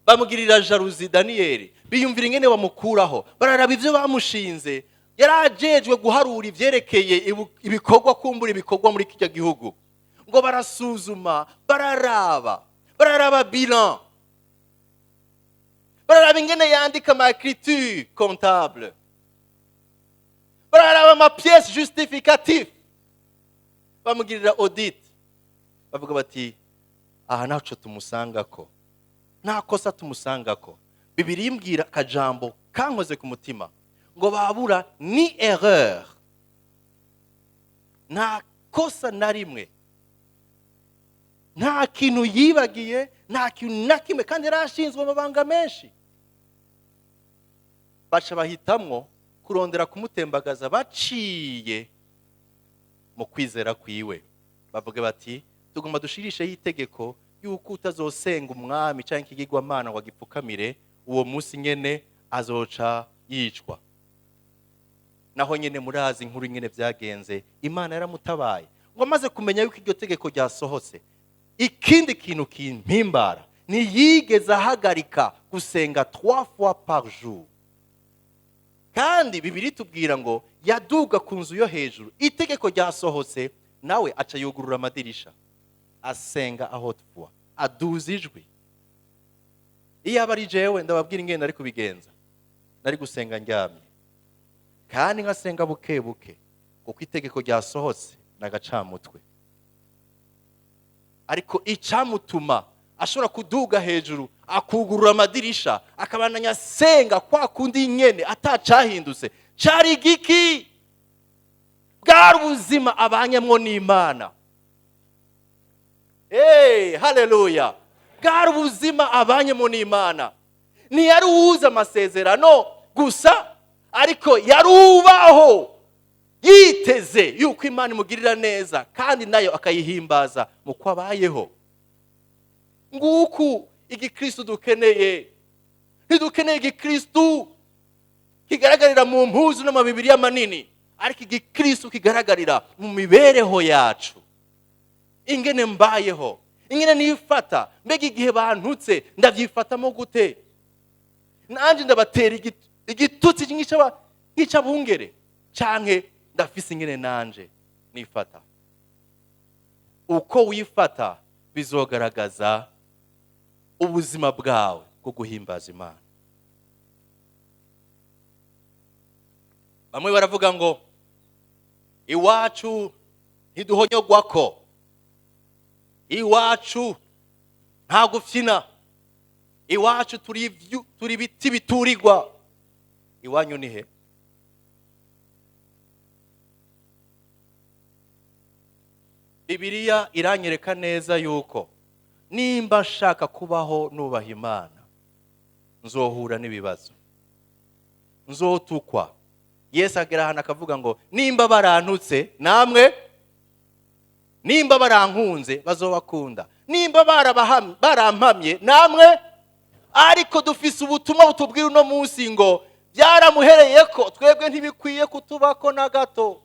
Bamugirira jalousie Daniyeli, biyumvira ingene bamukuraho, bararaba ivyo bamushinze. Yarajejwe guharura ivyerekeye ibikorwa, kumbura ibikorwa muri kijya gihugu, ngo barasuzuma, bararaba, bararaba bilan, bararaba ingene yandika ama écriture comptable, bararaba ama pièces justificatif, bamugirira audit, bavuga bati aha ntaco tumusangako, nta kosa tumusangako. Bibiliya imbwira akajambo kankoze ku mutima, ngo babura ni erreur, nta kosa na rimwe, nta kintu yibagiye, nta kintu na kimwe, kandi yari ashinzwe amabanga menshi. Baca bahitamwo kurondera kumutembagaza baciye mu kwizera kwiwe. Bavuga bati tugomba dushirisheho itegeko yuko utazosenga umwami cyangwa ikigirwamana ngo agipfukamire, uwo munsi nyene azoca yicwa. Naho nyene murazi inkuru nyene byagenze, Imana yaramutabaye. Ngo amaze kumenya yuko iryo tegeko ryasohotse, ikindi kintu kimpimbara, ntiyigeze ahagarika gusenga 3 fois par jour. Kandi Bibiliya itubwira ngo yaduga ku nzu yo hejuru, itegeko ryasohotse, nawe aca yugurura amadirisha asenga à haute voix, aduza ijwi. Iyo aba ari jewe, ndababwira ingene nari kubigenza, nari gusenga ndyamye kandi nkasenga buke buke, kuko itegeko ryasohotse nagacamutwe. Ariko icamutuma ashobora kuduga hejuru akugurura amadirisha akabandanya asenga kwa kundi nyene atacahindutse, cari igiki? Bwari ubuzima abanyemwo n'Imana. Hey, haleluya! Bwari ubuzima abanyemo n'Imana. Ntiyari uwuzi amasezerano gusa, ariko yari ubaho yiteze yuko Imana imugirira neza, kandi nayo akayihimbaza mu ko abayeho. Nguku igikristu dukeneye. Ntidukeneye igikristu kigaragarira mu mpuzu n'amabibiriya manini, ariko igikristu kigaragarira mu mibereho yacu, ingene mbayeho, ingene nifata. Mbega igihe bantutse ndavyifatamo gute? Nanje ndabatera igitutsi nk'icabungere, canke ndafise ingene nanje nifata? Uko wifata bizogaragaza ubuzima bwawe bwo guhimbaza Imana. Bamwe baravuga ngo iwacu ntiduhonyogwako, iwacu nta gufyina, iwacu turi ibiti biturirwa. Iwanyu ni he? Bibiliya iranyereka neza yuko nimba nshaka kubaho nubaha Imana, nzohura n'ibibazo, nzotukwa. Yesu agera ahantu akavuga ngo nimba barantutse namwe, nimba barankunze bazobakunda, nimba barampamye namwe. Ariko dufise ubutumwa butubwira uno munsi ngo byaramuhereye ko twebwe ntibikwiye kutubako na gato.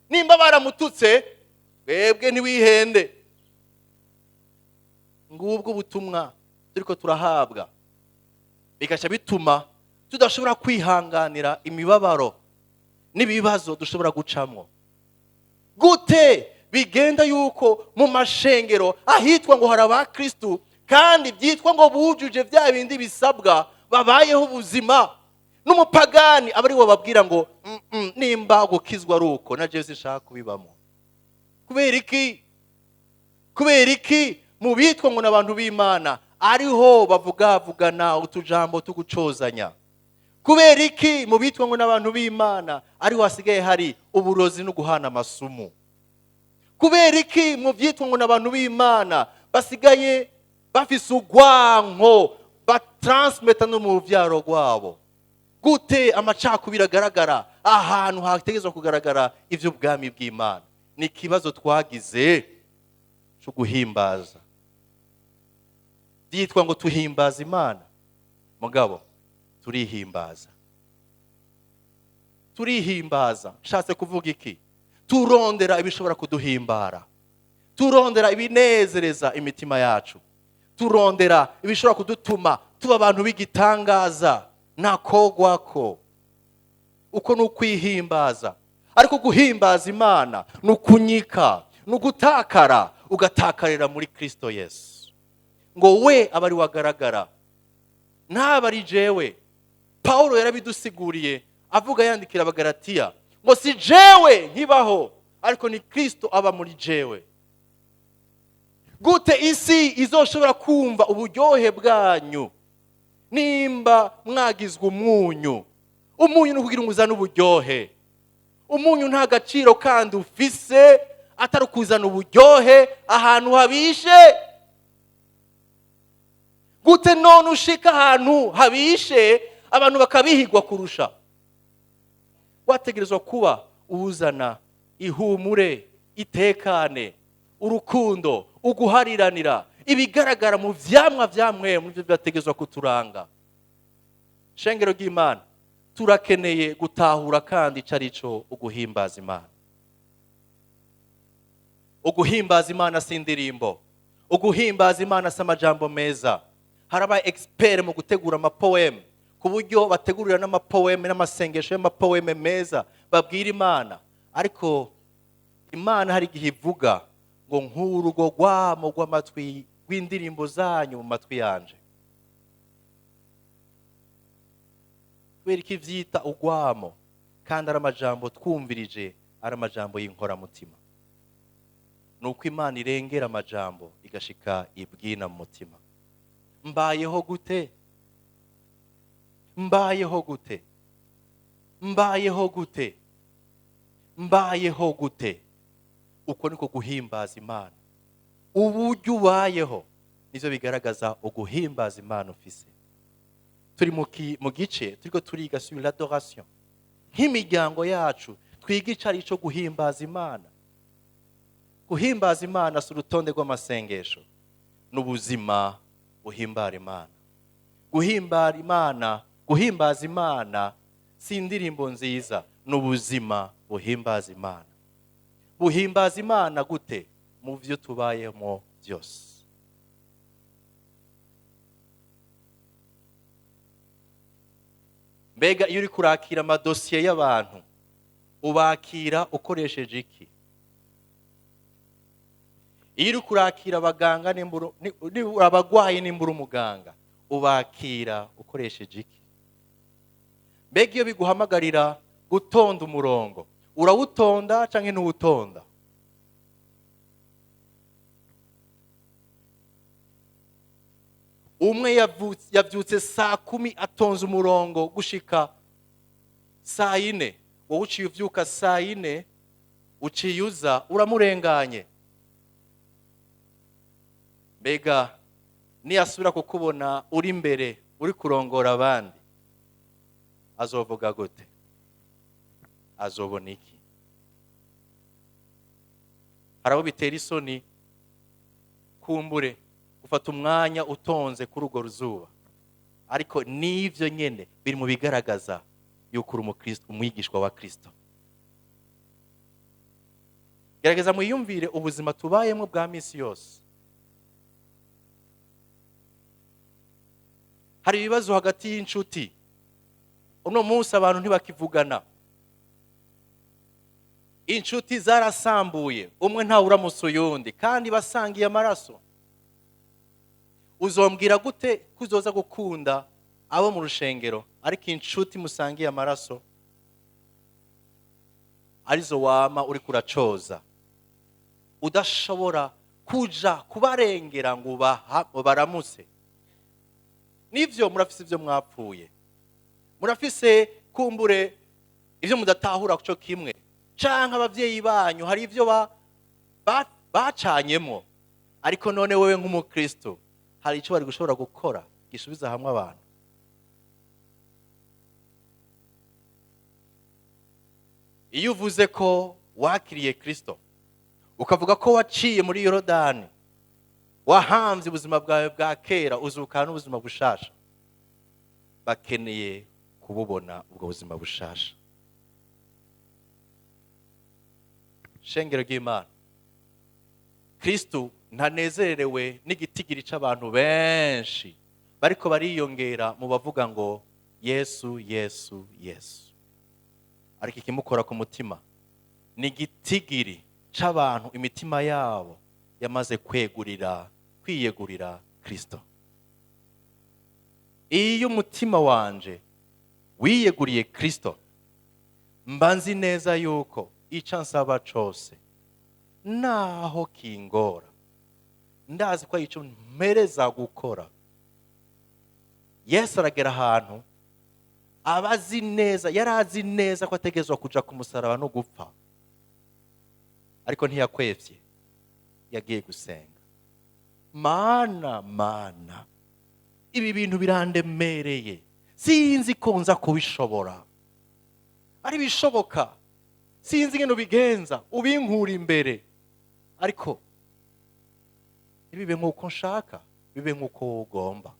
Nimba baramututse twebwe ntiwihende. Ngubwo ubutumwa turiko turahabwa, bigaca bituma tudashobora kwihanganira imibabaro n'ibibazo dushobora gucamwo. Gute bigenda yuko mu mashengero ahitwa ngo hari abakristu kandi byitwa ngo bujuje bya bindi bisabwa, babayeho ubuzima n'umupagani aba ari we babwira ngo nimba gukizwa ari uko na Jesu ishaka kubibamo. Kubera iki? Kubera iki mu bitwa ngo n'abantu b'Imana ariho bavugavugana utujambo tugucozanya? Kubera iki mu bitwa ngo n'abantu b'Imana ariho hasigaye hari uburozi no guhana amasumu? Kubera iki mu byitwa ngo n'abantu b'Imana basigaye bafise urwanko batransmeta no mu ruvyaro rwabo? Gute amacakubiri agaragara ahantu hategerezwa kugaragara ivy'ubwami bw'Imana? Ni ikibazo twagize cyo guhimbaza. Byitwa ngo tuhimbaza Imana, mugabo turihimbaza. Turihimbaza nshatse kuvuga iki? Turondera ibishobora kuduhimbara, turondera ibinezereza imitima yacu, turondera ibishobora kudutuma tuba abantu b'igitangaza ntakogwako. Uko ni ukwihimbaza. Ariko guhimbaza Imana ni ukunyika, ni ugutakara, ugatakarira muri Kristo Yesu, ngo we aba ari wagaragara, ntaba ari jewe. Paulo yarabidusiguriye avuga yandikira Abagalatiya ngo si jewe nkibaho, ariko ni Kristo aba muri jewe. Gute isi izoshobora kumva uburyohe bwanyu nimba mwagizwe umunyu? Umunyu ni ukugira ngo uzane uburyohe. Umunyu nta gaciro kandi ufise atari kuzana uburyohe ahantu habishe. Gute none ushika ahantu habishe abantu bakabihigwa kurusha? Wategerezwa kuba uzana ihumure, itekane, urukundo, uguhariranira, ibigaragara mu vyamwa vyamwe mu byo byategerezwa kuturanga. Shengero ry'Imana, turakeneye gutahura kandi ico arico uguhimbaza Imana. Uguhimbaza Imana si indirimbo, uguhimbaza Imana si amajambo meza. Hari aba expert mu gutegura amapoeme, ku buryo bategurira n'amapoeme n'amasengesho y'amapoeme meza babwira Imana. Ariko Imana hari igihe ivuga ngo nk'urugo rwamo rw'amatwi rw'indirimbo zanyu mu matwi yanje. Kubera iki vyita urwamo kandi ari amajambo twumvirije, ari amajambo y'inkoramutima? Nuko Imana irengera amajambo igashika ibwina mu mutima. Mbayeho gute? Mbayeho gute? Mbayeho gute? Mbayeho gute? Uko niko guhimbaza Imana. Uburyo ubayeho nivyo bigaragaza uguhimbaza Imana ufise. Turi mu gice turiko turiga sur l'adoration. Nk'imiryango yacu twiga ico ari ico guhimbaza Imana. Guhimbaza Imana si urutonde rw'amasengesho, n'ubuzima buhimbara Imana. Guhimbara Imana, guhimbaza Imana si indirimbo nziza, n'ubuzima buhimbaza Imana. Buhimbaza Imana gute? Mu vyo tubayemo byose. Mbega iyo uri kurakira amadosiye y'abantu, ubakira ukoresheje iki? Iyo uri kurakira abaganga abagwayi nimbura umuganga, ubakira ukoresheje iki? Mbega iyo biguhamagarira gutonda umurongo, urawutonda canke ntuwutonda? Umwe yavyutse saa 10 atonze umurongo gushika saa 4, wowe uciye uvyuka saa 4 uciye uza uramurenganye. Mbega niyasubira kukubona uri imbere uri kurongora abandi, azovuga gute? Azobona iki? Hari abo bitera isoni kumbure gufata umwanya utonze kuri urwo ruzuba, ariko n'ivyo nyene biri mu bigaragaza yuko uri umukristo, umwigishwa wa Kristo. Gerageza mwiyumvire ubuzima tubayemo bwa misi yose. Hari ibibazo hagati y'inshuti. Uno munsi abantu ntibakivugana, inshuti zarasambuye, umwe ntawe uramutse uyundi kandi basangiye amaraso. Uzombwira gute ko uzoza gukunda abo mu rushengero ariko inshuti musangiye amaraso arizo wama uri kuracoza, udashobora kuja kubarengera ngo baramutse? Nivyo murafise ivyo mwapfuye, murafise kumbure ivyo mudatahura kuco kimwe, canke abavyeyi banyu hari ivyo bacanyemo, ariko none wewe nk'umukristo hari ico bari gushobora gukora gisubiza hamwe abantu. Iyo uvuze ko wakiriye Kristo, ukavuga ko waciye muri Yorodani, wahamvye ubuzima bwawe bwa kera uzukana n'ubuzima bushasha, bakeneye kububona ubwo buzima bushasha. Shengero ry'Imana, Kristo ntanezerewe n'igitigiri c'abantu benshi bariko bariyongera mu bavuga ngo Yesu, Yesu, Yesu, ariko ikimukora ku mutima ni igitigiri c'abantu imitima yabo yamaze kwiyegurira Kristo. Iyo umutima wanje wiyeguriye Kristo, mba nzi neza yuko ico nsaba cose naho kingora, ndazi ko ico mpereza gukora. Yesu aragera ahantu abazi neza, yarazi neza ko ategerezwa kuja ku musaraba no gupfa, ariko ntiyakwevye, yagiye gusenga. Mana, Mana, ibi bintu birandemereye, sinzi ko nza kubishobora, ari bishoboka, sinzi ingene ubigenza, ubinkura imbere, ariko ntibibe nk'uko nshaka, bibe nk'uko ugomba,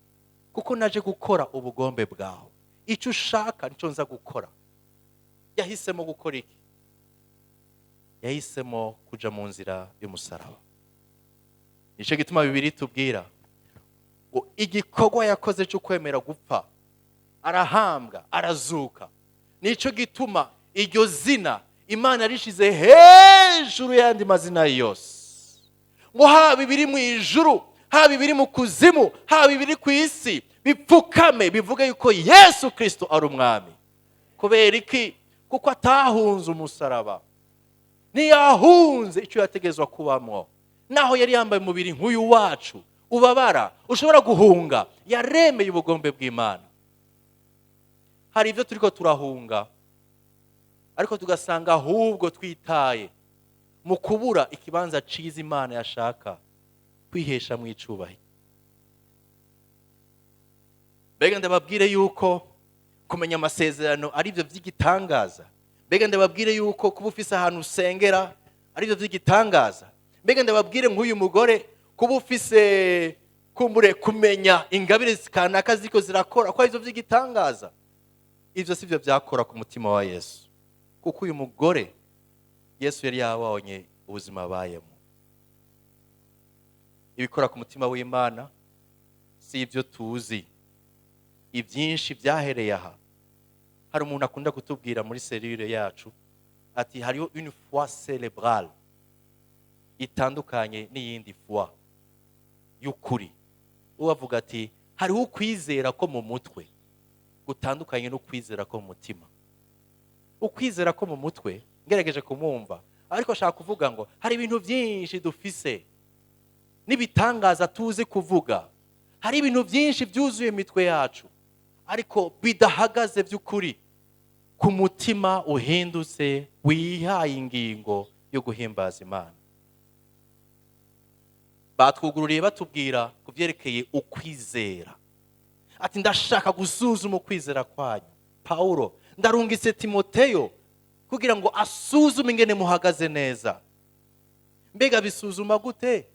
kuko naje gukora ubugombe bwawe. Icyo ushaka nico nza gukora. Yahisemo gukora iki? Yahisemo kuja mu nzira y'umusaraba. Nico gituma Bibiliya itubwira ngo igikorwa yakoze cyo kwemera gupfa, arahambwa, arazuka. Nico gituma iryo zina Imana rishize hejuru y'andi mazina yose, ngo haba ibiri mu ijuru, haba ibiri mu kuzimu, haba ibiri ku isi, bipfukame bivuge yuko Yesu Kristo ari umwami. Kubera iki? Kuko atahunze umusaraba, ntiyahunze icyo yategezwa kubamwo. Naho yari yambaye umubiri nk'uyu wacu ubabara, ushobora guhunga, yaremeye ubugombe bw'Imana. Hari ibyo turiko turahunga, ariko tugasanga ahubwo twitaye mu kubura ikibanza ciza Imana yashaka kwihesha mu icubahiro. Mbega ndababwire yuko kumenya amasezerano ari byo vy'igitangaza. Mbega ndababwire yuko kuba ufise ahantu usengera ari byo vy'igitangaza. Mbega ndababwire nk'uyu mugore kuba ufise kumbure kumenya ingabire kanaka ziko zirakora ko ari byo vy'igitangaza. Ivyo sivyo vyakora ku mutima wa Yesu, kuko uyu mugore Yesu yari yabonye ubuzima abayemo. Ibikora ku mutima w'Imana si ibyo tuzi, ibyinshi byahereye aha. Hari umuntu akunda kutubwira muri cellule yacu ati hariho une foi cérébrale itandukanye n'iyindi foi y'ukuri. Uwavuga ati hariho ukwizera ko mu mutwe gutandukanye n'ukwizera ko mu mutima. Ukwizera ko mu mutwe ngerageje kumwumva, ariko ashaka kuvuga ngo hari ibintu byinshi dufise n'ibitangaza tuzi kuvuga, Hari ibintu byinshi byuzuye imitwe yacu, ariko bidahagaze by'ukuri ku mutima uhindutse, wihaye ingingo yo guhimbaza Imana. Batwugururiye batubwira ku byerekeye ukwizera, ati: "Ndashaka gusuzuma ukwizera kwanyu." Pawulo: "Ndarungitse Timoteyo kugira ngo asuzume ingene muhagaze neza." Mbega bisuzuma gute?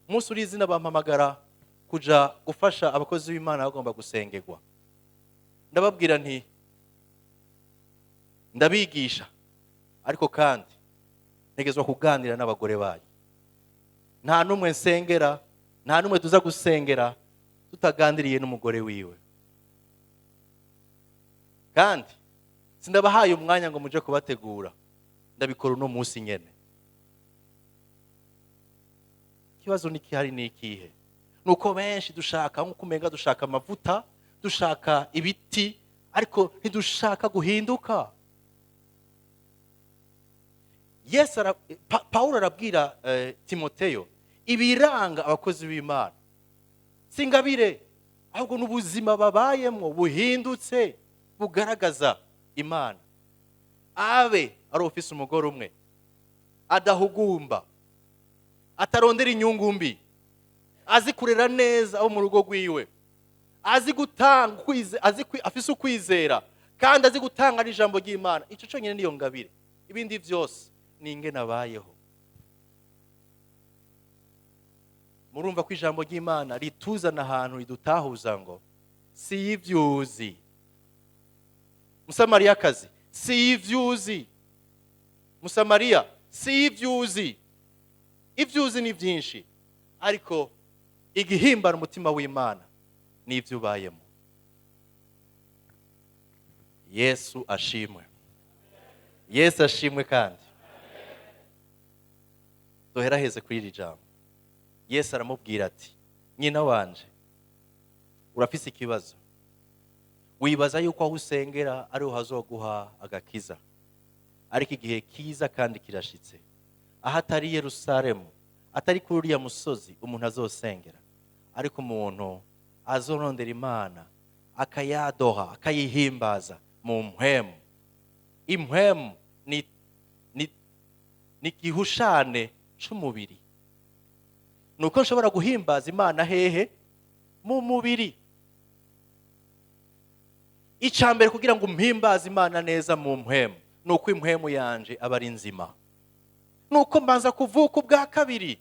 Umunsi uri izina bampamagara kuja gufasha abakozi b'Imana bagomba gusengerwa. Ndababwira nti: "Ndabigisha, ariko kandi ntegezwa kuganira n'abagore banyu. Nta n'umwe nsengera, nta n'umwe tuza gusengera tutaganiriye n'umugore wiwe. Kandi sindabahaye umwanya ngo muje kubategura, ndabikora uno munsi nyene." Ikibazo n'ikihari ni ikihe? Nuko benshi dushaka, nk'uko umenga dushaka amavuta, dushaka ibiti, ariko ntidushaka guhinduka. Yesu Pawulo arabwira Timoteyo ibiranga abakozi b'Imana si ingabire, ahubwo n'ubuzima babayemo buhindutse bugaragaza Imana. Abe ari ufise umugore umwe, adahugumba, atarondera inyungu mbi, azi kurera neza abo mu rugo rwiwe, azi gutanga afise ukwizera kandi azi gutanga n'ijambo ry'Imana. Icyo cyonyine niyo ngabire, ibindi byose ni ingene abayeho. Murumva ko ijambo ry'Imana rituzana ahantu ridutahuza ngo si ivyuzi, Musamariyakazi, si ivyuzi, Musamariya, si ivyuzi. Ivyuzi ni byinshi, ariko igihimbara umutima w'Imana ni ibyo ubayemo. Yesu ashimwe, Yesu ashimwe. Kandi duheraheze kuri iri jambo. Yesu aramubwira ati: "Nyina wanje, urafise ikibazo. Wibaza yuko aho usengera ariho hazoguha agakiza, ariko igihe kiza kandi kirashitse, aho atari Yerusalemu, atari kuri uriya musozi umuntu azosengera, ariko umuntu azorondera Imana, akayadoha, akayihimbaza mu mpwemu." Impwemu ni igihushane c'umubiri. Nuko nshobora guhimbaza Imana hehe? Mu mubiri. Icya mbere kugira ngo mpimbaze Imana neza mu mpwemu ni uko impwemu yanje aba ari nzima, nuko mbanza kuvuka ubwa kabiri,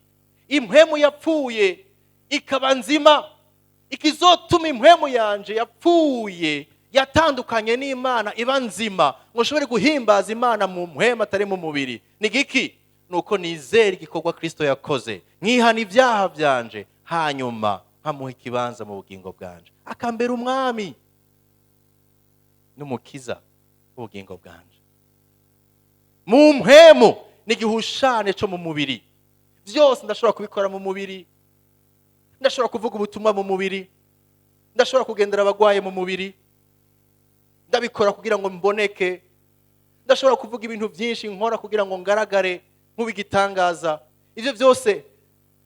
impwemu yapfuye ikaba nzima. Ikizotuma impwemu yanje yapfuye, yatandukanye n'Imana, iba nzima ngo nshobore guhimbaza Imana mu mpwemu atari mu mubiri ni giki? Nuko nizera igikorwa Kristo yakoze, nkihana ibyaha byanje, hanyuma nkamuha ikibanza mu bugingo bwanje, akambera umwami n'umukiza w'ubugingo bwanje. Mu mpwemu ni igihushane cyo mu mubiri. Byose ndashobora kubikora mu mubiri. Ndashobora kuvuga ubutumwa mu mubiri, ndashobora kugendera abagwaye mu mubiri, ndabikora kugira ngo mboneke. Ndashobora kuvuga ibintu byinshi nkora kugira ngo ngaragare nk'ubigitangaza. Ibyo byose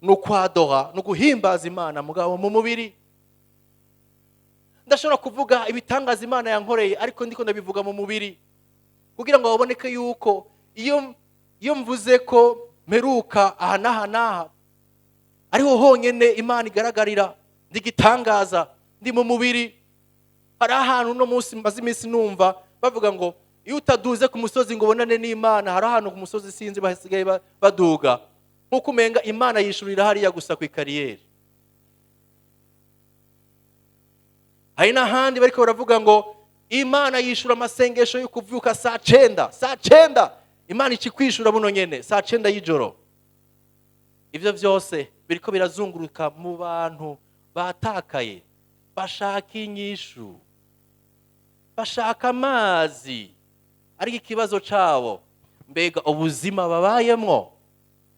ni ukwadoha, ni uguhimbaza Imana mugabo mu mubiri. Ndashobora kuvuga ibitangaza Imana yankoreye, ariko ndiko ndabivuga mu mubiri kugira ngo baboneke yuko iyo mvuze ko mperuka aha n'aha n'aha ariho honyine Imana igaragarira, ndigitangaza, ndi mu mubiri. Hari ahantu uno munsi maze iminsi numva bavuga ngo iyo utaduze ku musozi ngo ubonane n'Imana, hari ahantu ku musozi sinzi basigaye baduga, nk'uko umenga Imana yishurira hariya gusa ku ikariyeri. Hari n'ahandi bariko baravuga ngo Imana yishura amasengesho yo kuvyuka saa cenda, saa cenda Imana ikikwishura buno nyene saa cenda y'ijoro. Ivyo vyose biriko birazunguruka mu bantu batakaye, bashaka inyishu, bashaka amazi, ariko ikibazo cabo, mbega ubuzima babayemwo,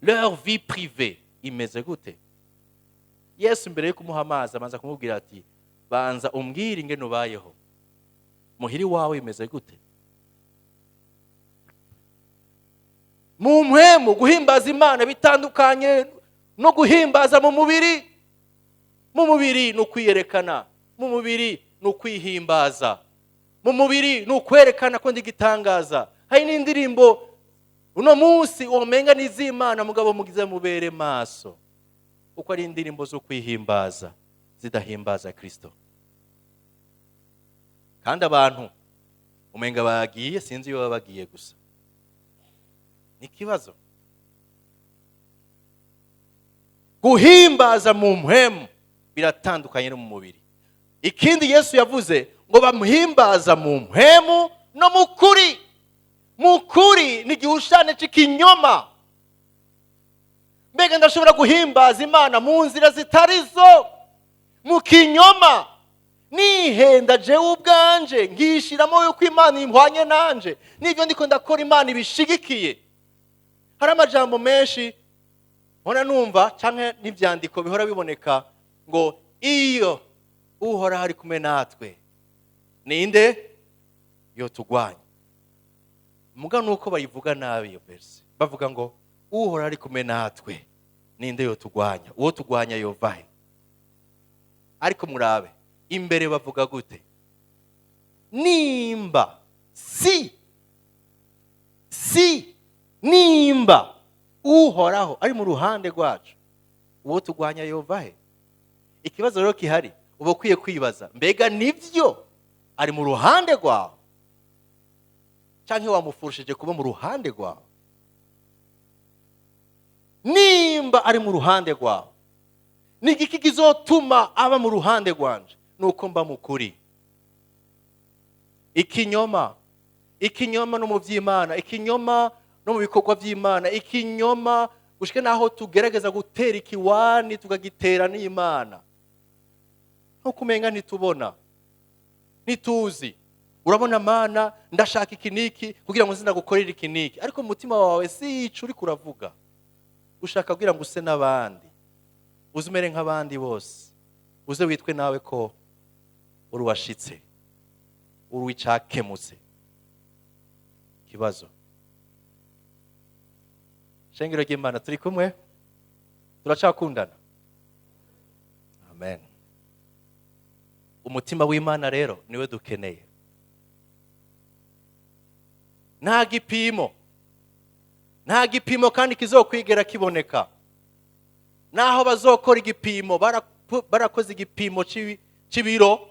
leur vie privée imeze gute? Yesu mbere yo kumuha amazi abanza kumubwira ati: "Banza umbwire ingene ubayeho muhiri wawe, imeze gute?" Mu mpwemu guhimbaza Imana bitandukanye no guhimbaza mu mubiri. Mu mubiri ni ukwiyerekana, mu mubiri ni ukwihimbaza, mu mubiri ni ukwerekana ko ndi igitangaza. Hari n'indirimbo uno munsi womenga n'iz'Imana, mugabo mugize mubere maso, kuko ari indirimbo zo kwihimbaza zidahimbaza Kristo. Kandi abantu umenga bagiye, sinzi iyo baba bagiye, gusa ni ikibazo. Guhimbaza mu mpwemu biratandukanye no mu mubiri. Ikindi Yesu yavuze ngo bamuhimbaza mu mpwemu no mu kuri. Mu kuri ni igihushane cy'ikinyoma. Mbega ndashobora guhimbaza Imana mu nzira zitari zo, mu kinyoma, nihenda jewe ubwanje, ngishiramo yuko Imana ihwanye nanje, n'ibyo ndiko ndakora Imana ibishigikiye. Hari amajambo menshi mpora numva canke n'ivyandiko bihora biboneka ngo iyo Uhoraho ari kumwe natwe ninde yotugwanya. Muga nuko bayivuga nabi iyo verse, bavuga ngo Uhoraho ari kumwe natwe ninde yotugwanya, uwo tugwanya yovahe? Ariko murabe imbere bavuga gute? Nimba si si nimba Uhoraho ari mu ruhande rwacu, uwo tugwanya yovahe? Ikibazo rero kihari, uba ukwiye kwibaza, mbega nivyo ari mu ruhande rwawe, canke wamufurushije kuba mu ruhande rwawe? Nimba ari mu ruhande rwawe, ni igiki kizotuma aba mu ruhande rwanje? Nuko mba mukuri. Ikinyoma, ikinyoma no mu vy'Imana, ikinyoma no mu bikorwa vy'Imana, ikinyoma gushika naho tugerageza gutera ikiwani tukagitera n'Imana, nkuko umenga ntitubona, ntituzi. Urabona Mana, ndashaka iki niki kugira ngo nze iki niki, ariko mu mutima wawe si ico uriko uravuga. Ushaka kugira ngo use n'abandi, uze umere nk'abandi bose, uze witwe nawe ko uri uwashitse, uri uw'icakemutse. Ikibazo, shengero ry'Imana, turi kumwe, turacakundana. Amen. Umutima w'Imana rero niwe dukeneye. Nta gipimo, nta gipimo kandi kizokwigera kiboneka. Naho bazokora igipimo, barakoze igipimo c'ibiro.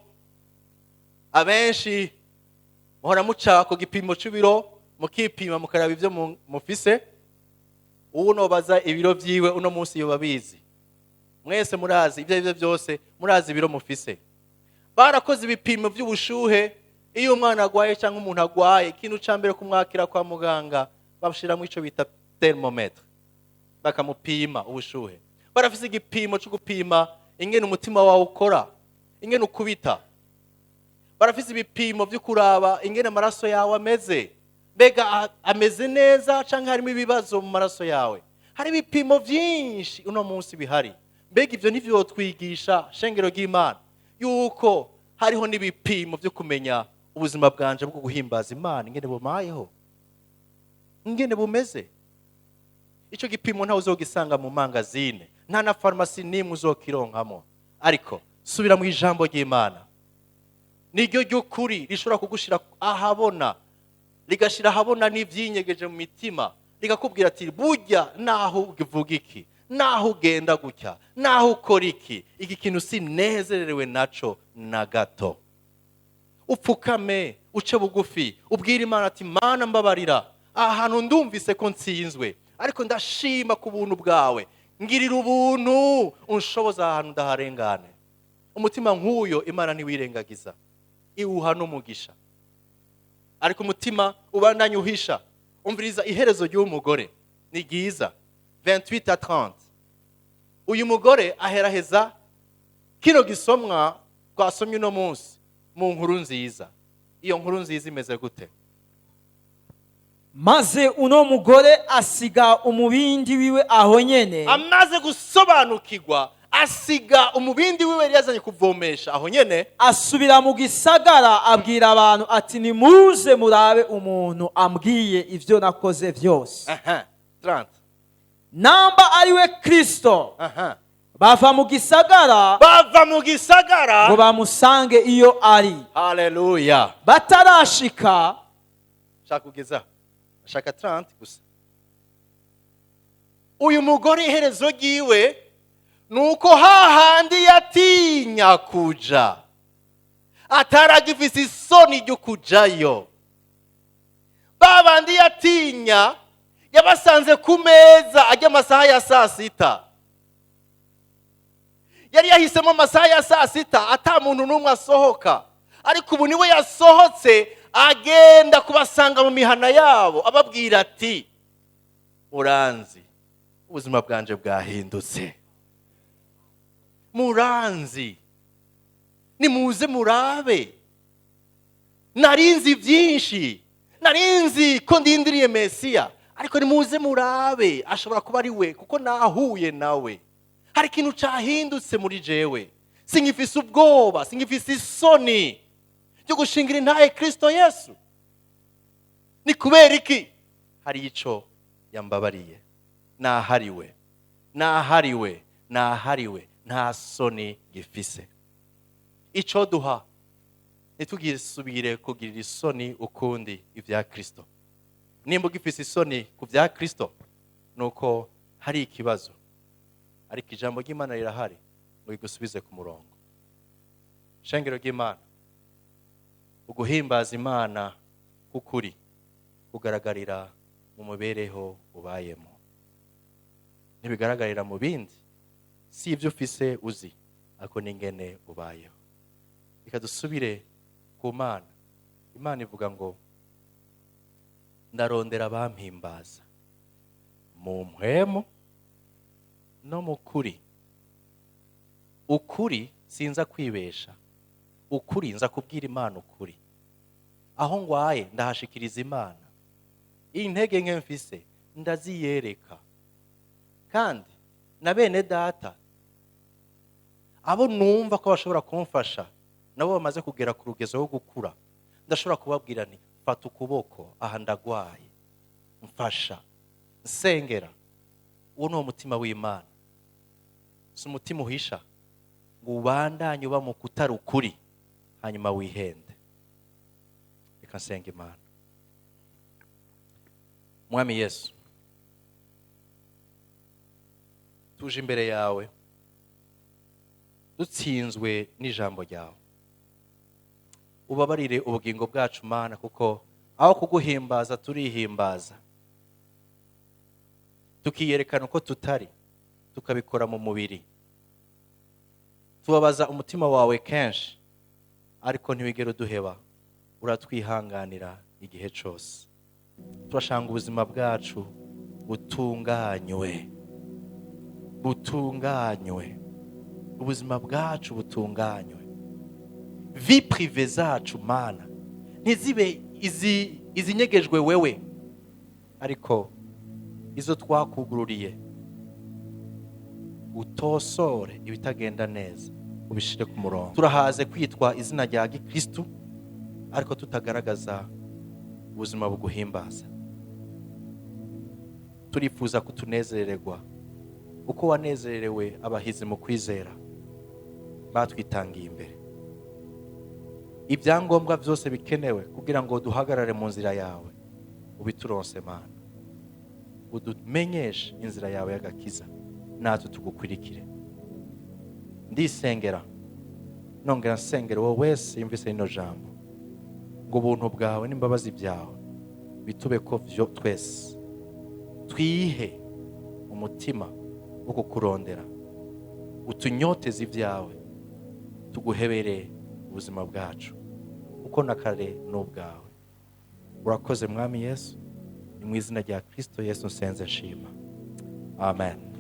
Abenshi muhora muca ku gipimo c'ibiro, mukipima, mukaraba ibyo mufise. Uwo baza ibiro vyiwe uno munsi yoba bizi. Mwese murazi ibyo aribyo byose, murazi ibiro mufise. Barakoze ibipimo by'ubushuhe. Iyo umwana agwaye cyangwa umuntu agwaye, ikintu ca mbere kumwakira kwa muganga bashiramo ico bita thermomètre, bakamupima ubushuhe. Barafise igipimo cyo gupima ingene umutima wawe ukora, ingene ukubita. Barafise ibipimo byo kuraba ingene amaraso yawe ameze, mbega ameze neza canke harimo ibibazo mu maraso yawe. Hari ibipimo byinshi uno munsi bihari. Mbega ivyo nivyo twigisha, shengero ry'Imana, yuko hariho n'ibipimo byo kumenya ubuzima bwanje bwo guhimbaza Imana ingene bumayeho, ingene bumeze. Ico gipimo ntawe uzogisanga mu mangazine, nta na farumasi n'imwe uzokironkamo. Ariko subira mu ijambo ry'Imana, niryo ry'ukuri rishobora kugushira ahabona, rigashira ahabona n'ivyinyegeje mu mitima, rigakubwira ati burya naho uvuga iki, naho ugenda gutya, naho ukora iki, iki kintu sinezerewe naco na gato. Upfukame, uce bugufi, ubwire Imana ati Mana mbabarira, aha hantu ndumvise ko nsinzwe, ariko ndashima ku buntu bwawe, ngirira ubuntu unshoboza aha hantu ndaharengane. Umutima nk'uyo Imana ntiwirengagiza, iwuha n'umugisha. Ariko umutima ubandanya uhisha. Umviriza iherezo ry'uwo mugore ni ryiza, 28 à 30. Uyu mugore aheraheza kino gisomwa twasomye uno munsi mu nkuru nziza. Iyo nkuru nziza imeze gute? Maze uno mugore asiga umubindi wiwe aho nyene. Amaze gusobanukirwa, asiga umubindi wiwe yari yazanye kuvomesha aho nyene, asubira mu gisagara, abwira abantu ati nimuze murabe umuntu ambwiye ivyo nakoze vyose. 30. Namba ari we Kristo. Bava mu gisagara, Bava mu gisagara ngo bamusange iyo ari. Haleluya. Batarashika, Shaka kugeza ashaka 30 gusa. Uyu mugore, iherezo ryiwe ni uko hahandi yatinya kuja, ataragifise isoni ryo kujayo, babandi yatinya yabasanze ku meza ajya amasaha ya saa sita. Yari yahisemo amasaha ya saa sita ata muntu n'umwe asohoka, ariko ubu niwe yasohotse agenda kubasanga mu mihana yabo, ababwira ati: "Muranzi, ubuzima bwanje bwahindutse, muranzi, nimuze murabe. Narinzi byinshi, narinzi ko ndindiriye Mesiya, ariko nimuze murabe, ashobora kuba ari we, kuko nahuye nawe, hari ikintu cyahindutse muri jewe. Singifise ubwoba, singifise isoni ryo gushingira intahe Kristo Yesu." Ni kubera iki? Hari ico yambabariye. Nahariwe, nahariwe, nahariwe, nta soni gifise. Ico duha, ntitugisubire kugirira isoni ukundi ibya Kristo. Nimba ugifise isoni ku bya Kristo, nuko hari ikibazo, ariko ijambo ry'Imana rirahari ngo rigusubize ku murongo. Shengero ry'Imana, uguhimbaza Imana k'ukuri kugaragarira mu mibereho ubayemo, ntibigaragarira mu bindi. Si ibyo ufise uzi, ariko n'ingene ubayeho. Reka dusubire ku Mana. Imana ivuga ngo: "Ndarondera abampimbaza mu mpwemu no mu kuri." Ukuri, sinza kwibesha ukuri, nza kubwira Imana ukuri. Aho ngwaye ndahashikiriza Imana, intege nke mfise ndaziyereka, kandi na bene data, abo numva ko bashobora kumfasha, nabo bamaze kugera ku rugezo rwo gukura, ndashobora kubabwira nti: "Fata ukuboko, aha ndagwaye, mfasha, nsengera." Uwo ni uwo mutima w'Imana, si umutima uhisha ngo ubandanye uba mu kutari ukuri, hanyuma wihende. Reka nsenga Imana. Mwami Yesu, tuje imbere yawe dutsinzwe n'ijambo ryawe. Ubabarire ubugingo bwacu, Mana, kuko aho kuguhimbaza turihimbaza, tukiyerekana uko tutari, tukabikora mu mubiri, tubabaza umutima wawe kenshi, ariko ntiwigere uduheba, uratwihanganira igihe cyose. Turashanga ubuzima bwacu butunganywe, butunganywe, ubuzima bwacu butunganywe, vie privée zacu, Mana, ntizibe izi izinyegejwe wewe, ariko izo twakugururiye, utosore ibitagenda neza, ubishire ku murongo. Turahaze kwitwa izina rya gikristu ariko tutagaragaza ubuzima buguhimbaza. Turifuza kutunezererwa uko wanezerewe abahizi mu kwizera batwitangiye imbere. Ibyangombwa byose bikenewe kugira ngo duhagarare mu nzira yawe, ubituronse, Mana. Udumenyeshe inzira yawe y'agakiza, natwe tugukurikire. Ndisengera, nongera nsengera wowe wese yumvise rino jambo, ngo ubuntu bwawe n'imbabazi byawe bitube ko vyo twese twihe umutima wo kukurondera, utunyoteze ibyawe, tuguhebere ubuzima bwacu, kuko na kare n'ubwawe. Urakoze, Mwami Yesu. Ni mu izina rya Kristo Yesu nsenze nshima, amen.